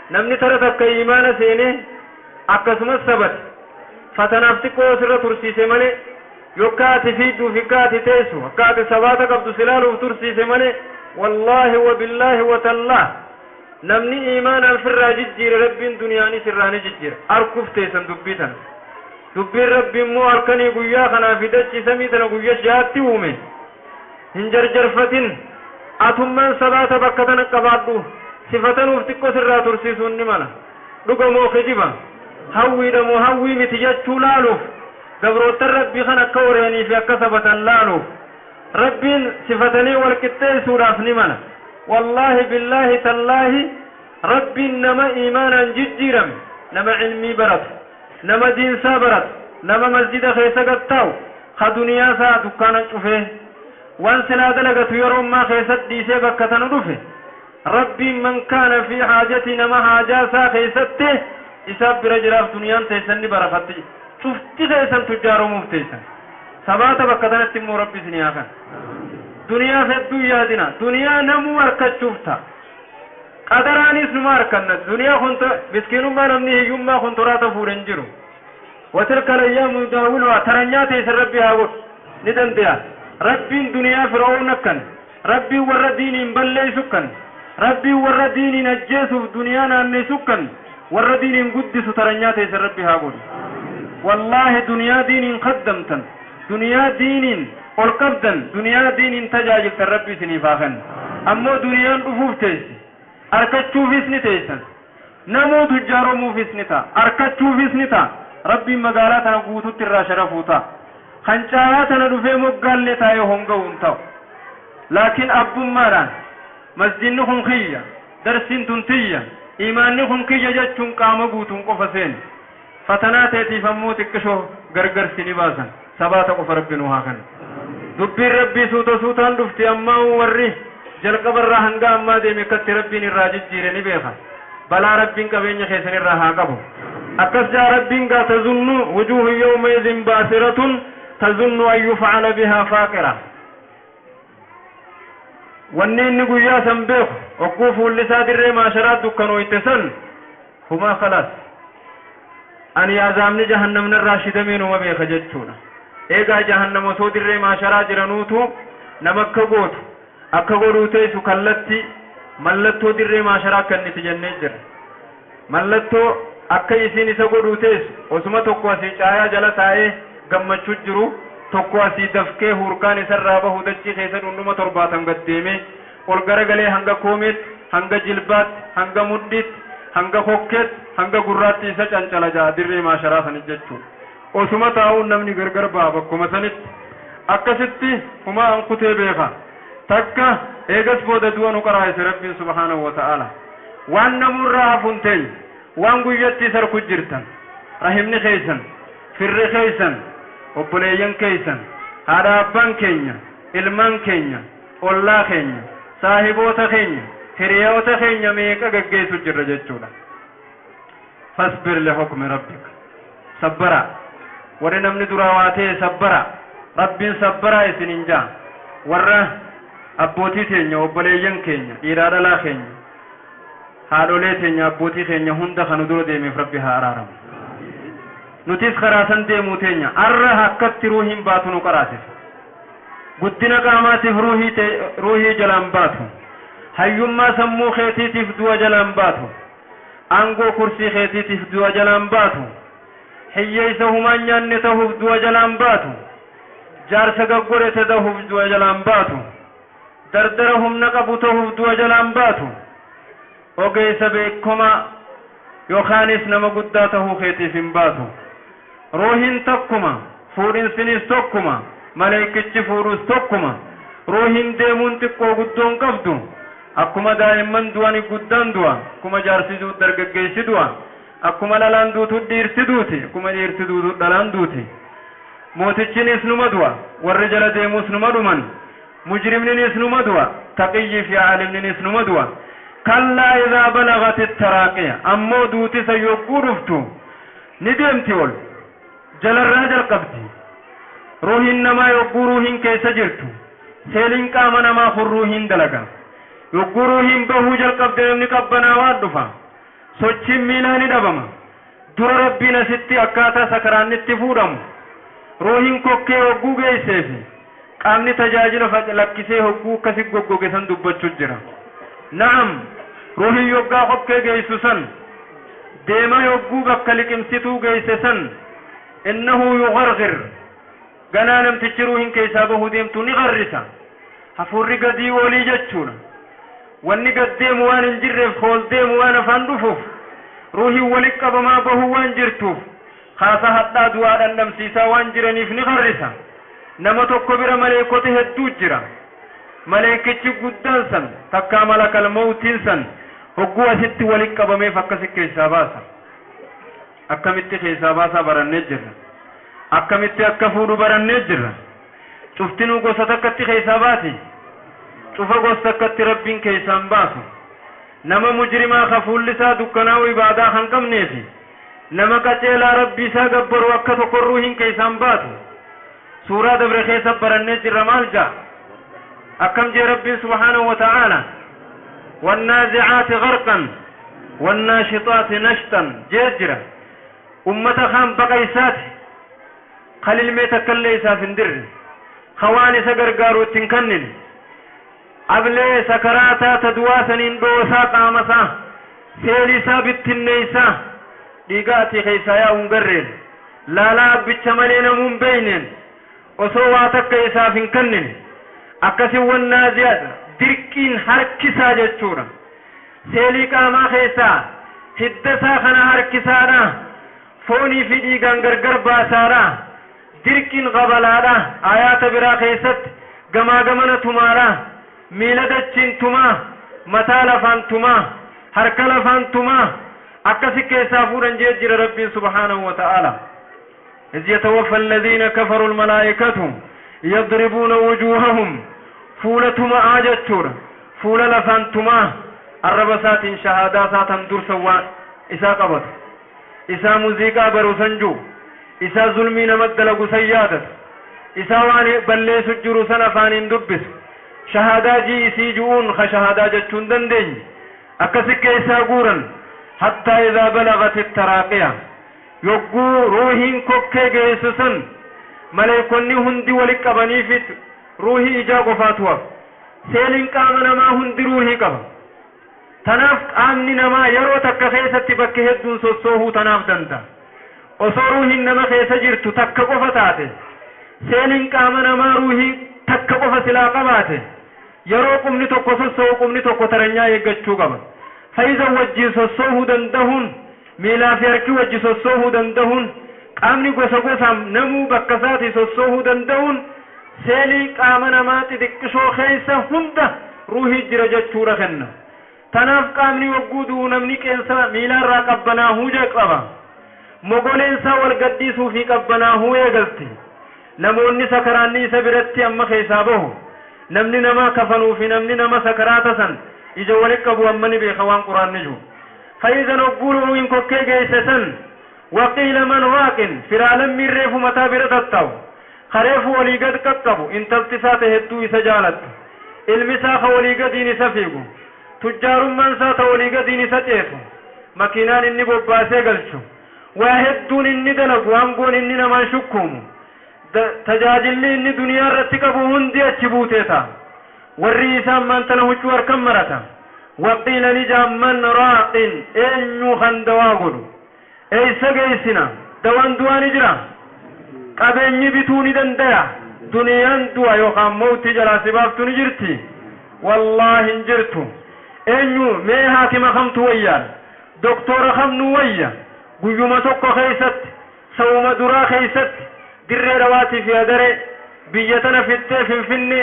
namni tara takka imaana seenee akkasumas sabate, fatanaaf xiqqoo sirra tursiise malee, yokka ati fiidduuf akka ati teessu akka ati sabaata qabdu silaaluuf tursiise malee, wallaahi wa billaahi wa tallaah, namni imaanaan firraa jijjiire Rabbiin duniyaanis irraa ni jijjiira. Arkuuf teessan dubbii tana. Dubbiin Rabbi immoo halkanii guyyaa kanaa fi dachii samii tana guyya jaatti uume hin jarjarfatin. Atummaan sabaata bakka tana qabaadhu, sifatanuuf xiqqoo sirraa tursiisuun ni mala. Dhuga moo kijiba, hawwiidha moo hawwii miti jechuu laaluuf, gabroottan Rabbii kan akka horeenii fi akka sabatan laaluuf, Rabbiin sifatanii wal qixxeessuudhaaf ni mala. Wallaahi, billaahi, tallaahi, Rabbiin nama imaanaan jijjiirame, nama ilmii baratu, nama diinsaa baratu, nama masjida keessa gattaa'u, ka duniyaa isaa dukkaana cufee waan silaa dalagatu yeroo ammaa keessatti dhiisee bakka tanu dhufe, Rabbiin man kaana fi haajati, nama haajaa isaa keessatti isaaf bira jiraaf, duniyaan teessan ni barakatti. Cufti keessan tujjaaromuuf teessan. Sabaata bakka tanatti immoo Rabbi isinii haa kennu. Duniyaa hedduu yaadina. Duniyaa namuu harkachuuf ta'a. Qadaraanis numa harkanna. Duniyaa kun miskiinummaa, namni hiyyummaa kontoraata fuudhe hin jiru. Watilka layyaamu nudaawiluhaa. Taranyaa teessan Rabbi haa godhu ni danda'a. Rabbiin duniyaa Fir'aun akkan, Rabbiin warra diiniin balleessu kan, Rabbiin warra diiniin ajjeesuuf duniyaa naanneessu kan, warra diiniin guddisu taranyaa teessan Rabbi haa godhu. Wallaahi, duniyaa diiniin kaddamtan, duniyaa diiniin ol qabdan, duniyaa diiniin tajaajiltan Rabbi isiniif haa kennu. Ammoo duniyaan dhufuuf teessi, arkachuufis ni teessan. Namuu tujjaaromuufis ni ta'a, arkachuufis ni ta'a. Rabbiin magaalaa tana guututti irraa sharafuu ta'a. Kan caalaa tana dhufee moggaallee taa'ee honga'uu hin ta'u. Laakiin abbummaadhaan masjidni kun kiyya, darsiin tun tiyya, imaanni kun kiyya jechuun qaama guutuun qofa seeni. Fatanaa teetiif ammoo xiqqishoo gargarsi ni baasan. Sabaata qofa Rabbi nu haa kennu. Dubbiin Rabbii suuta suutaan dhufti. Ammaa warri jalqabarraa hanga ammaa deeme akkatti Rabbiin irraa jijjiire ni beeka. Balaa Rabbiin qabeenya keessan irraa haa qabu. Akkas jaa Rabbiin gaa: tazunnu wujuuhu yawmaidhin baasiratun tazunnu an yufcala bihaa faaqira. Wanni inni guyyaa san beeku, ogguu fuulli isaa dirree maasharaa dukkanooyte san, humaa khalaas, ani azaabni jahannamnarraa shidameenuma beeka jechuudha. Eegaa jahannam osoo dirree maasharaa jiranuutu nama akka gootu akka godhuu teessu, kallatti mallattoo dirree maasharaa kenniti jennee jirra. Mallattoo akka isiin isa godhuu teessu, osuma tokko asii caayaa jala taa'ee gammachuu jiru, tokko asii dafkee huurkaan isarraa bahu dachii keessa dhundhuma 70 gad deemee ol garagalee hanga koomeetti, hanga jilbaatti, hanga mudhiitti, hanga kokkeetti, hanga gurraatti isa cancala ja'a dirree maasharaa sanit jechuudha. Osuma taa'uun namni gargar ba'a bakkuma sanitti. Akkasitti humaa an kutee beeka. Takka eegas booda du'a nu qaraayise Rabbiin subhaanahu wa ta'ala. Waan namurraa hafuun teenye, waan guyyatti sarku jirtan, rahimni keessan, firri keessan. Obboleeyyan keeysan, haadha abbaan keenya, ilmaan keenya, ollaa keenya, saahiboota keenya, hiriyoota keenya meeqa gaggeessu jirra jechuudha. Fasbir lihukmi rabbika. Sabbara, warri namni duraa waa ta'e sabbara. Rabbiin sabbaraa isinin jaa. Warra abbootii teenya, obboleeyyan keenya, dhiiraa dhalaa keenya, haadholee teenya, abbootii keenya hunda kanu dura deemeef Rabbi haa araaramu. Nutis karaa san deemuu teenya. Arra akkatti ruuhiin baatu nu qaraasisa. Guddina qaamaatiif ruuhii jalaan baatu, hayyummaa sammuu keetiitiif du'a jalaan baatu, aangoo kursii keetiitiif du'a jalaan baatu, hiyyeessa humaan nyaanne tahuuf du'a jalaan baatu, jaarsa gaggorete tahuuf du'a jalaan baatu, dardara humna qabu tahuuf du'a jalaan baatu, ogeessa beekamaa yookaanis nama guddaa tahuu keetiif hin baatu. Ruuhiin tokkuma, fuudhinsinis tokkuma, maleekichi fuudhus tokkuma. Ruuhiin deemuun xiqqoo guddoon qabdu. Akkuma daa'imman du'ani guddaan du'a, akkuma jaarsi du'u dargaggeessi du'a, akkuma dhalaan duutu dhiirsi duuti, akkuma dhiirsi duutu dhalaan duuti. Mootichinis numa du'a, warri jala deemus numa dhuman, mujrimninis numa du'a, taqiyyii fi aalimninis numa du'a. Kallaa idaa balagati taraaqiya. Ammoo duuti san yogguu dhuftu ni deemti, ol jalarraa jalqabdi. Ruuhiin namaa yogguu ruuhiin keessa jirtu seeliin qaama namaa kun ruuhiin dalaga. Yogguu ruuhiin bahuu jalqabde namni qabbanaawaa dhufa, sochiin miilaa ni dhabama. Dura Rabbiin asitti akkaataa sakaraannitti fuudhamu, ruuhiin kokkee hogguu geesseefi qaamni tajaajila lakkisee hogguu akkasi goggoge san dubbachuu jira. Na'am, ruuhiin yoggaa kokkee geessu san deema, yogguu bakka liqimsituu geesse san innahu yugargir. Ganaa namtichi ruuhiin keessaa bahuu deemtu ni qarrisa, hafuurri gadii olii jechuudha. Wanni gad deemu waan hin jirreef, hool deemu waan afaan dhufuuf, ruuhiin walit qabamaa bahuu waan jirtuuf, kaasa hadhaa du'aa dhandhamsiisaa waan jiraniif ni qarrisa. Nama tokko bira maleekota hedduu jira. Maleekichi guddaan san takkaa malakal mawtiin san hogguu asitti walit qabameef akkasi keessaa baasa. Akkamitti keessaa baasaa barannee jirra, akkamitti akka fuudhu barannee jirra. Cuftinuu gosa takkatti keessaa baati? Cufa gosa takkatti Rabbiin keessaan baasu. Nama mujrimaa ka fuulli isaa dukkanaa'u ibaadaa kan qabneefi nama qaceelaa Rabbii isaa gabbaru akka tokkorruu hin keessaan baatu. Suuraa dabre keessa barannee jirra. Maal jaa? Akkam jee Rabbiin subhaanahu wa ta'aala? Wannaazicaati garqan wannaashixaati nashxan jee jira. Ummata kaan baqaysaati, kalilmee takkallee isaaf hin dirre, ka waan isa gargaaru ittiin kannine, ablee sakaraataa ta du'aa saniin dhoosaa, qaamasaa seelisaa bittinneeysaa, dhiiga ati keessaa yaa'uun garreen laalaa abbicha malee namuun beeyneen, osoo waa takka isaaf hin kennine akkasin wannaaziyaat dirqiin harkisaa jechuudha. Seelii qaamaa keessaa hiddasaa kana harkisaadha, foonii fi dhiigaan gargar baasaadha, dirqiin qabalaadha. Ayaata biraa keessatti gamaa gamana tumaadha, miila dachiin tumaa, mataa lafaan tumaa, harka lafaan tumaa, akkasi keessaa fuudhan jee jira Rabbiin subhaanahu wa ta'aala. إذ يتوفى الذين كفروا الملائكة يضربون وجوههم. فولتما آجتشور، فول لفانتما، الربسات شهادات درسوا إسا قبط، إسا موزيقا برو سنجو، إسا ظلمي نمدلقو سيادة، إسا وان بلي سجرو سنفان دبس شهادة جي إسي جؤون خشهادة جتشون دندين أكسك إسا قورا. حتى إذا بلغت التراقية، yogguu ruuhiin kokkee geessu san maleekonni hundi walit qabaniifit ruuhii ijaa qofaatu hafa. Seeliin qaama namaa hundi ruuhii qaba. Tanaaf qaamni namaa yeroo takka keessatti bakka hedduun sossoohuu tanaaf danda'a. Osoo ruuhiin nama keessa jirtu takka qofa taate, seeliin qaama namaa ruuhii takka qofa silaa qabaate, yeroo qubni tokko sossoohu qubni tokko taranyaa eeggachuu qaba. Fayiza wajjiin sossoohuu dandahuun, miilaa fi harki wajji sossoohuu dandahuun, qaamni gosa gosaan namuu bakka isaati sossoohuu danda'uun, seelii qaama namaa xixiqqishoo keessa hunda ruuhii jira jechuudha kenna. Tanaaf qaamni yogguu du'u namni qeensa miilaarraa qabbanaahuu qaba, mogoleensaa wal gadhiisuu fi qabbanaahuu eegalti. Namoonni sakaraanni isa biratti amma keessaa bahu. Namni nama kafanuu fi namni nama sakaraata san ija walitti qabu amma ni beeka waan quraanni jiru. Fayyizan hogguu ruuhin kokkee geesse san waqiila man raaqin firaalan reefu mataa bira tattaa'u kareefu walii gad qaqqabu intalti isaa ta hedduu isa jaalattu ilmi isaa ka walii gadiin isa fiigu tujjaarummaan isaa ta walii gadiin isa ceetu makiinaan inni bobbaasee galchu waa hedduun inni dalagu aangoon inni namaan shukkuumu tajaajilli inni duniyaa irratti qabu hundi achi buutee ta'a warri isaan maantana huccuu harkan marata waqiila ni jaan man raaqin eenyu kan dawaa godhu eeysa geessina dawaan du'aa ni jira qabeenyi bituu ni dandaya duniyaan du'a yookaan mawtii jalaa si baaftu ni jirti wallaahi hin jirtu eenyu mee haakima kamtu wayyaan doktora kamnu wayya guyyuma tokko keeysatti sawuma duraa keeysatti dirree dhawaatii fi adaree biyya tana fittee finfinne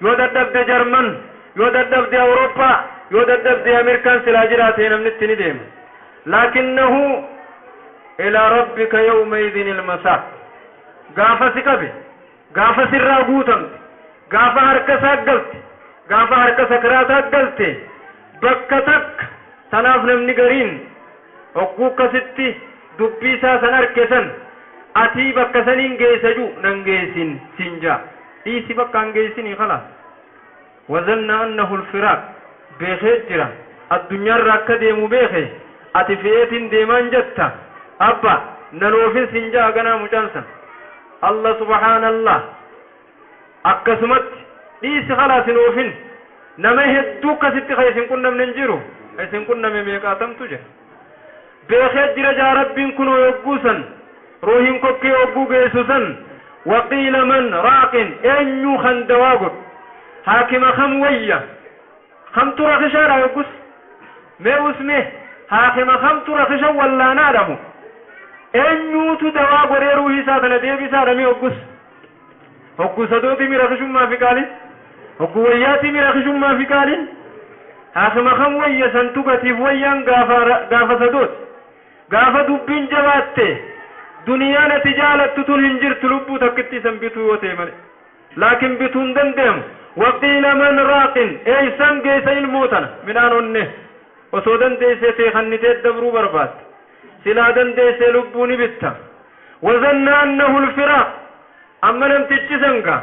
yoo dadhabde jarman yoo dadhabde awurooppaa yoo dadhabde ameerikaan silaa jiraate namni itti ni deema laakinnahu ilaa rabbika yawmaidin ilmasaaq gaafa si qabe gaafa sirraa guutamte gaafa harka isaa galte gaafa harka sakraataa galte bakka takka tanaaf namni gariin hogguu akkasitti dubbii isaa san arke san atii bakka saniin geessa ju nan geessin siin jaa dhiisi bakka hin geessinii khalaas wazanna annahu alfiraaq beekee jira addunyaarra akka deemu beeke ati fe'eetiin deemaan jetta abba nan oofin siin jaa ganaa mucaan san allah subhaanallah akkasumatti dhiisi khalaas hin oofin nama hedduu akkasitti ka isin qunnamne hin jiru isin qunname meeqaatamtu jira beekee jira jaa rabbiin kunoo yogguu san ruuhin kokkee yogguu geessu san waqiila man raaqin eenyuu kan dawaa godhu haakima kam wayya kamtu rakishaadha yoggus mee usme haakima kamtu rakisha wallaanaadhamu eenyuutu dawaa godhee ruuhii isaa tana deebisaadha mee yoggus hogguu sadooti mi rakishummaa fi qaaliin hogguu wayyaatii mi rakishummaa fi qaaliin haakima kam wayya santu gatiif wayyaan gaafa sadooti gaafa dubbiin jabaatte duniyaan ati jaalattu tun hin jirtu lubbuu takkitti isan bituu yoo ta'e malee laakiin bituu hin danda'amu waqiila man raaqin eeysan geessa ilmoo tana midhaan onne osoo dandeessee ta'e kannitee dabruu barbaadde silaa dandeessee lubbuu ni bitta wazanna annahu alfiraaq amma namtichi sanga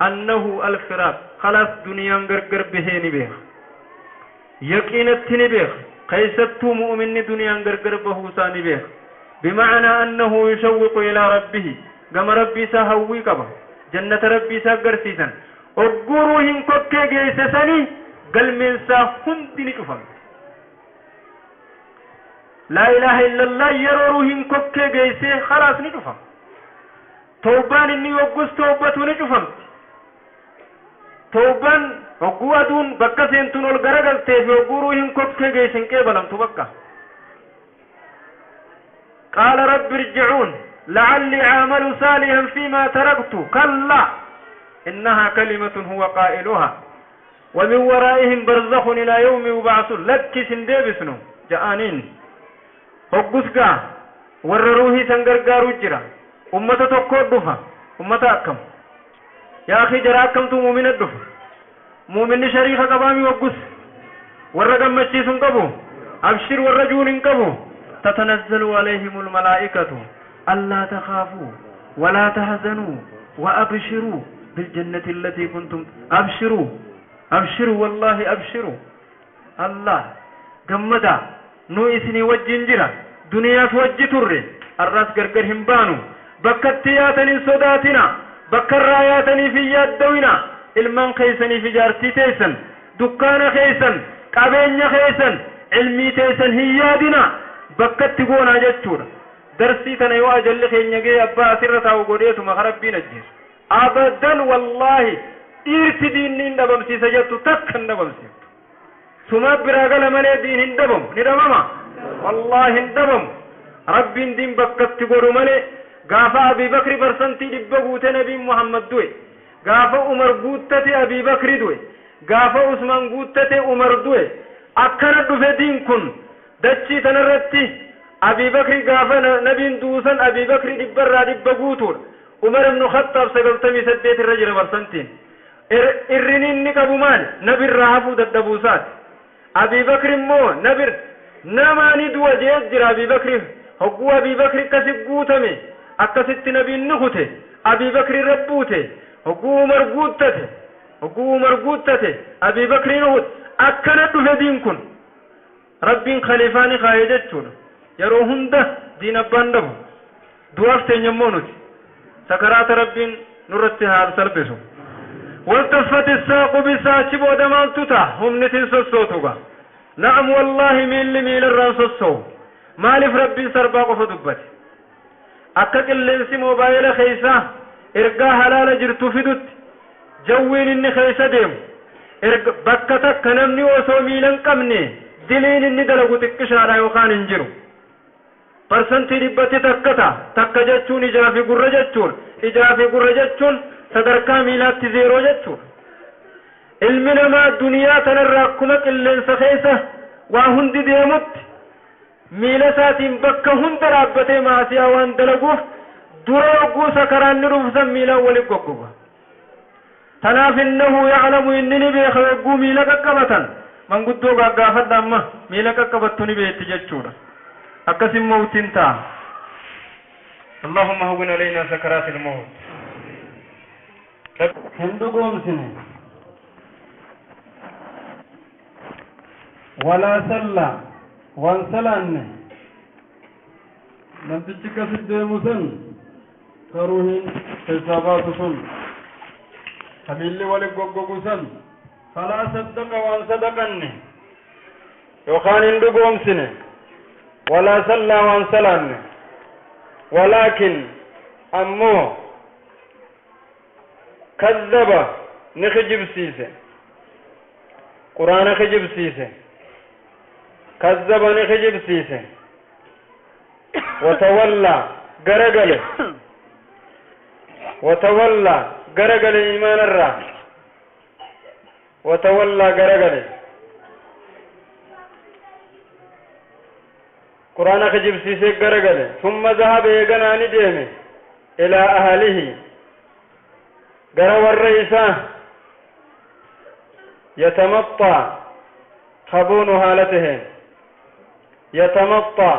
annahu alfiraaq khalaas duniyaan gargar bahee ni beeka yaqiinatti ni beeka keeysattuu mu'minni duniyaan gargar bahuusaa ni beeka بمعنى أنه يشوق إلى ربه كما ربي سهوي كبا جنة ربي سهرسيسا أقروهن كوكي جيسسني قل من سهندني كفم لا إله إلا الله يروهن كوكي جيسي خلاص نكفم توبان إني وقس توبته نكفم توبان وقوة دون بكسين تنول غرقل تيفي وقروهن كوكي جيسن كيبلم تبكى قال رب ارجعون لعلي أعمل صالحا فيما تركت كلا إنها كلمة هو قائلها ومن ورائهم برزخ إلى يوم يبعثون لك سندبسنو جاءانين هقسكا ورروهي سنغرغارو جرا أمة تقود دفا أمة أكم يا أخي جرا أكم تو مؤمن الدفا مؤمن شريخ قبامي وقس ورقم مشيسن قبو أبشر ورجون قبو تتنزل عليهم الملائكة ألا تخافوا ولا تحزنوا وأبشروا بالجنة التي كنتم أبشروا أبشروا والله أبشروا الله جمدا نو إسني وجنجرة دنيا توجتر الراس قرقر همبانو بكتياتني صداتنا بكراياتني في يدونا ilmaan keessanii fi jaartii teessan dukkaana keessan qabeenya keessan ilmii teessan hin yaadina bakkatti goonaa jechuudha darsii tana yoo ajalli keenya ga'e abbaa asirra taa'u godheetuma rabbiin ajjeesu abadan wallaahi dhiirti diinni hin dhabamsiisa jettu takka hin dhabamsiiftu suma biraa gala malee diin hin dhabamu ni dhabama wallaahi hin dhabamu rabbiin diin bakkatti godhu malee gaafa abii bakri barsantii 100 guute nabiin muhammad du'e gaafa umar guuttate abii bakri du'e gaafa usmaan guuttate umar du'e akkana dhufe diin kun dachii tanarratti abii bakri gaafa nabiin duusan abii bakri 100% guutuudha Umar ibn Khattaab 98 irra jira barsantiin. Irrini inni qabu maali? Nabirraa hafuu dadhabuusaati. Abii Bakri immoo nabir namaani du'a jee jira. Abii Bakri hogguu Abii Bakri akkasi guutame, akkasitti nabiin ni kute, Abii Bakri irra buute. Hogguu Umar guuttate, hogguu Umar guuttate, Abii Bakri ni kute. Akkana dhufe diin kun. Rabbiin khaliifaa ni kaaye jechuudha. Yeroo hunda diin abbaan dhabu. Du'aaf teenya immoo nuti sakaraata Rabbiin nurratti haa salphisu. Waltaffati saaqu bisaa. Achi booda maaltu ta'a? Humnitiin sossootuga. Na'am, wallaahi, miilli miilarraan sossoo'u. Maaliif Rabbiin sarbaa qofa dubbate? Akka qilleensi moobaayila keeysaa ergaa halaala jirtu fidutti, jawwiin inni keeysa deemu bakka takka namni osoo miila hin qabne diliin inni dalagu xiqqishaadha yookaan hin jiru. 100%tti takka ta'a. Takka jechuun ijaa fi gurra jechuun, ijaa fi gurra jechuun sadarkaa miilaatti zeeroo jechuudha. Ilmi namaa duniyaa tanarraa akkuma qilleensa keessa waa hundi deemutti miila isaatiin bakka hunda dhaabbatee maasiyaa waan dalaguuf, dura yogguu sakaraan ni dhufu miilaan walit goggoga. Tanaaf innahu yaclamu, inni ni beeka. Yogguu miila qaqqabatan, manguddoo gaggaafadha, amma miila qaqqabattu ni beetti jechuudha. Akkasin mawtiin ta'a. اللهم هون علينا سكرات الموت. Hin dhugoomsine. Walaa sallaa, waan salaanne. Namtichi kasit deemu san, ka ruuhiin keessaa baatu sun, ka miilli walit goggogu san, falaa saddaqa, waan sadaqanne yookaan hin dhugoomsine. Walaa sallaa, waan salaanne. Walaakin, ammoo, kazzaba, ni kijibsiise, Quraana kijibsiise. Kazzaba, ni kijibsiise. Watawallaa, garagale. Watawallaa, garagale iimaanarraa. Watawallaa, garagale, Quraana kijibsiisee garagale. Summa zahaba, eeganaa ni deeme, ilaa ahlihi, gara warra isaa, yatamaxxaa, kaboonu haala taheen, yatamaxxaa,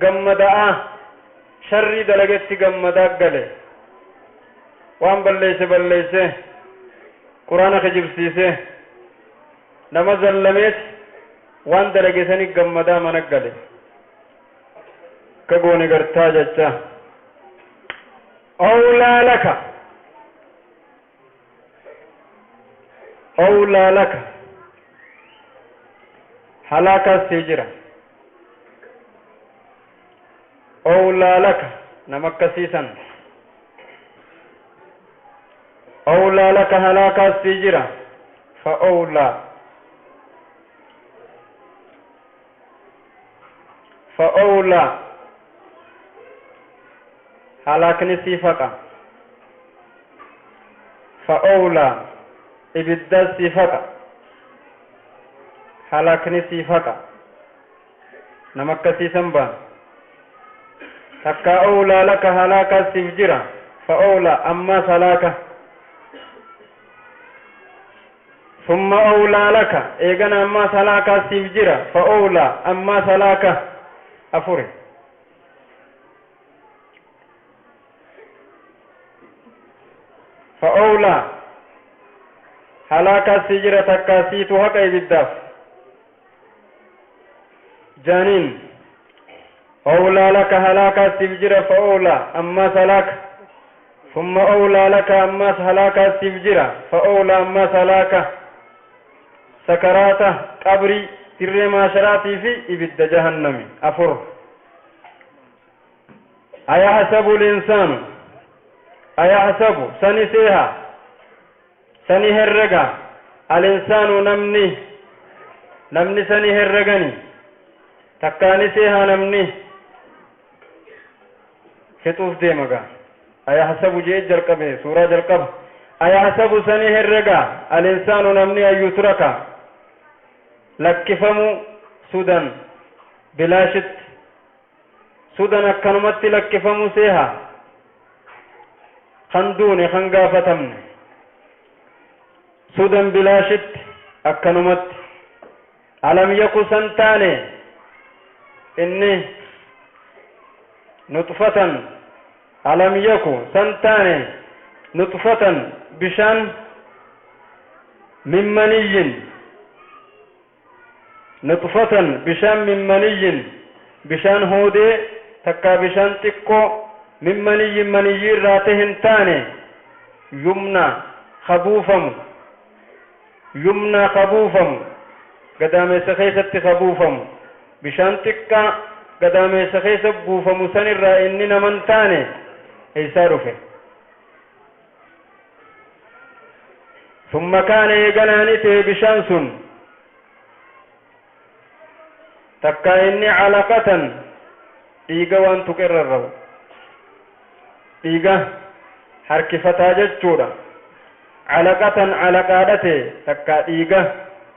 gammada'a, sharrii dalagetti gammadaa gale. Waan balleeyse balleeyse, Quraana kijibsiise, nama zallameet, waan dalage sani gammadaa mana gale. Ka goone gartaa jecha. Awlaa laka, awlaa laka, halaakaas sii jira. Awlaa laka, nama akkasiisan, awlaa laka, halaakaas sii jira. Fa awlaa, fa awlaa, halaakni sii faqa. Fa awlaa, ibiddaas sii faqa, halaakni sii faqa nama akkasiisan baan. Takka awlaa laka, halaakaas siif jira. Fa awlaa, ammaas halaaka. Summa awlaa laka, eegana ammaas halaakaas siif jira. Fa awlaa, ammaas halaaka. Afuri. Fa awlaa, halaakaas sii jira, takkaa siitu haqa ibiddaaf jaaniin. Awlaa laka, halaakaas siif jira. Fa awlaa, ammaas halaaka. Summa awlaa laka, ammaas halaakaas siif jira. Fa awlaa, ammaas halaaka. Sakaraata qabrii, dirree maasharaatii fi ibidda jahannami, afur. Ayahsabu linsaanu, ayahsabu, sani seeha, sani herrega, alinsaanu, namni, namni sani herregani, takkaani seeha namni fixuuf deemaga. Ayahsabu jee jalqabe suuraa jalqaba. Ayahsabu, sani herrega, alinsaanu, namni, ayyutraka, lakkifamu, sudan, bilaashitti, sudan, akkanumatti lakkifamu seeha. Kan duune kan gaafatamne sudan bilaashitti akkanumatti. Alam yaku san taane inni nuxfatan, alam yaku san taane nuxfatan bishaan min maniyyin, nuxfatan bishaan min maniyyin, bishaan hoodee takkaa bishaan xiqqoo min maniyyin maniyyii irraa ta'e hin taane, yumna kabuufamu, yumna kabuufamu gadaameessa keessatti kabuufamu, bishaan xiqqaa gadaameessa keessa buufamu san irraa inni naman taane eessaa dhufe? Summa kaana eeganaani ta'e bishaan sun takkaa inni calaqatan dhiiga waan tuqe rarra'u, dhiiga harkifataa jechuudha. Calaqatan calaqaadha ta'e takkaa dhiiga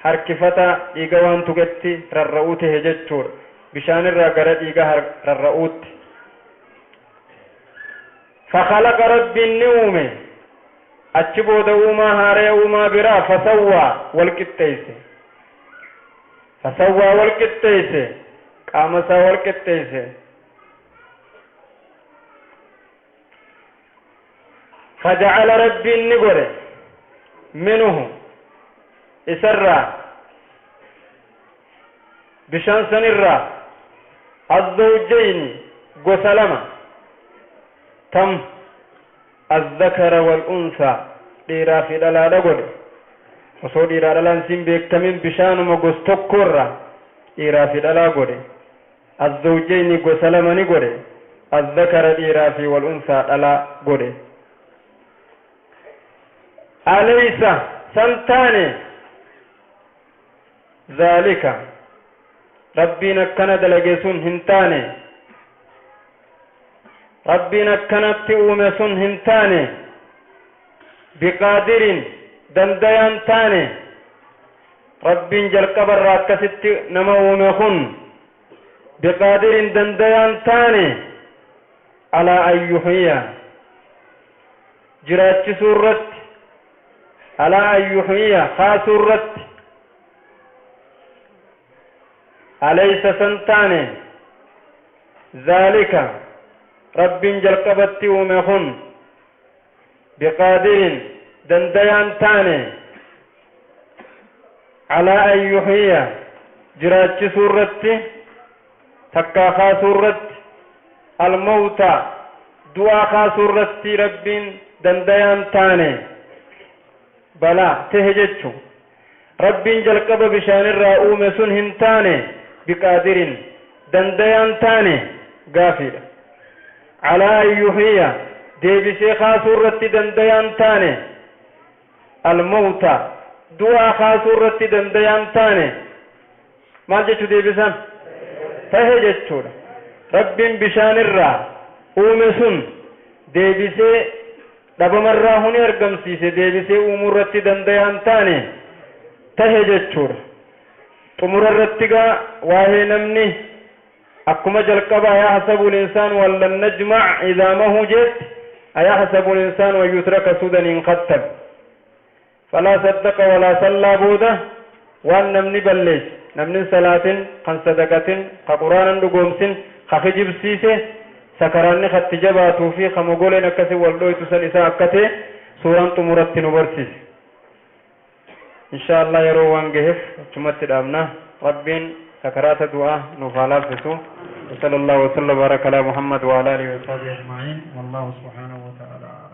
harkifataa dhiiga waan tuqetti rarra'uu ta'e jechuudha, bishaan irraa gara dhiiga rarra'uutti. Fakhalaqa rabbiin ni uume achi booda uumaa haaree uumaa biraa, fasawwaa wal qixxeeyse, fasawwaa wal qixxeeyse, qaama isaa wal qixxeeyse. Fajacala rabbiin ni godhe minhu isarraa bishaan sanirraa الزوجين gosa lama tam الذكر والأنثى dhiiraa fi dhalaadha godhe. Osoo dhiiraa dhalaan siin beekamin bishaanuma gos tokkorra dhiiraa fi dhalaa godhe. الزوجين gosa lama ni godhe, الذكر dhiiraa fi والأنثى dhalaa godhe. أليس san taane ذلك rabbiin akkana dalage sun hin taane, rabbiin akkanatti uume sun hin taane biqaadirin dandayaan taane, rabbiin jalqabarraa akkasitti nama uume kun biqaadirin dandayaan taane alaa an yuhyiya jiraachisuu irratti, alaa an yuhyiya kaasuu irratti? Alaysa san taane ذلك rabbiin jalqabatti uume kun biqaadirin dandayaan taane alaa an yuhyiya jiraachisuu irratti takkaa kaasuu irratti, almawta du'aa kaasuu irratti rabbiin dandayaan taane? Balaa tehe jechu. Rabbiin jalqaba bishaanirraa uume sun hin taane biqaadirin dandayaan taane gaafiidha. Alaa an yuhyiya deebisee kaasuu irratti dandayaan taane, almawta du'aa kaasuu irratti dandayaan taane? Maal jechuu deebisan? Tahe jechuudha. Rabbiin bishaanirraa uume sun deebisee dhabamarraa huni argamsiise deebisee uumuu irratti dandayaan taane? Tahe jechuudha. Xumura irratti gaa waa'ee namni akkuma jalqaba أيحسب الإنسان أن لن نجمع عظامه jetti أيحسب الإنسان أن يترك سدى hin kattab فلا صدق ولا صلى booda waan namni balleesse, namni salaatin kan sadaqatin ka quraanan dhugoomsin ka kijibsiise sakaraanni katti jabaatuu fi ka mogoleen akkasi wal dhoytu san isaa akka ta'e suuraan xumuratti nu barsiise. Insha Allah yeroo waan gaheef achumatti dhaabna. Rabbiin sakaraata du'aa nuuf haa laaffisu. وصلى الله وسلم وبارك على محمد وعلى اله وصحبه اجمعين، والله سبحانه وتعالى.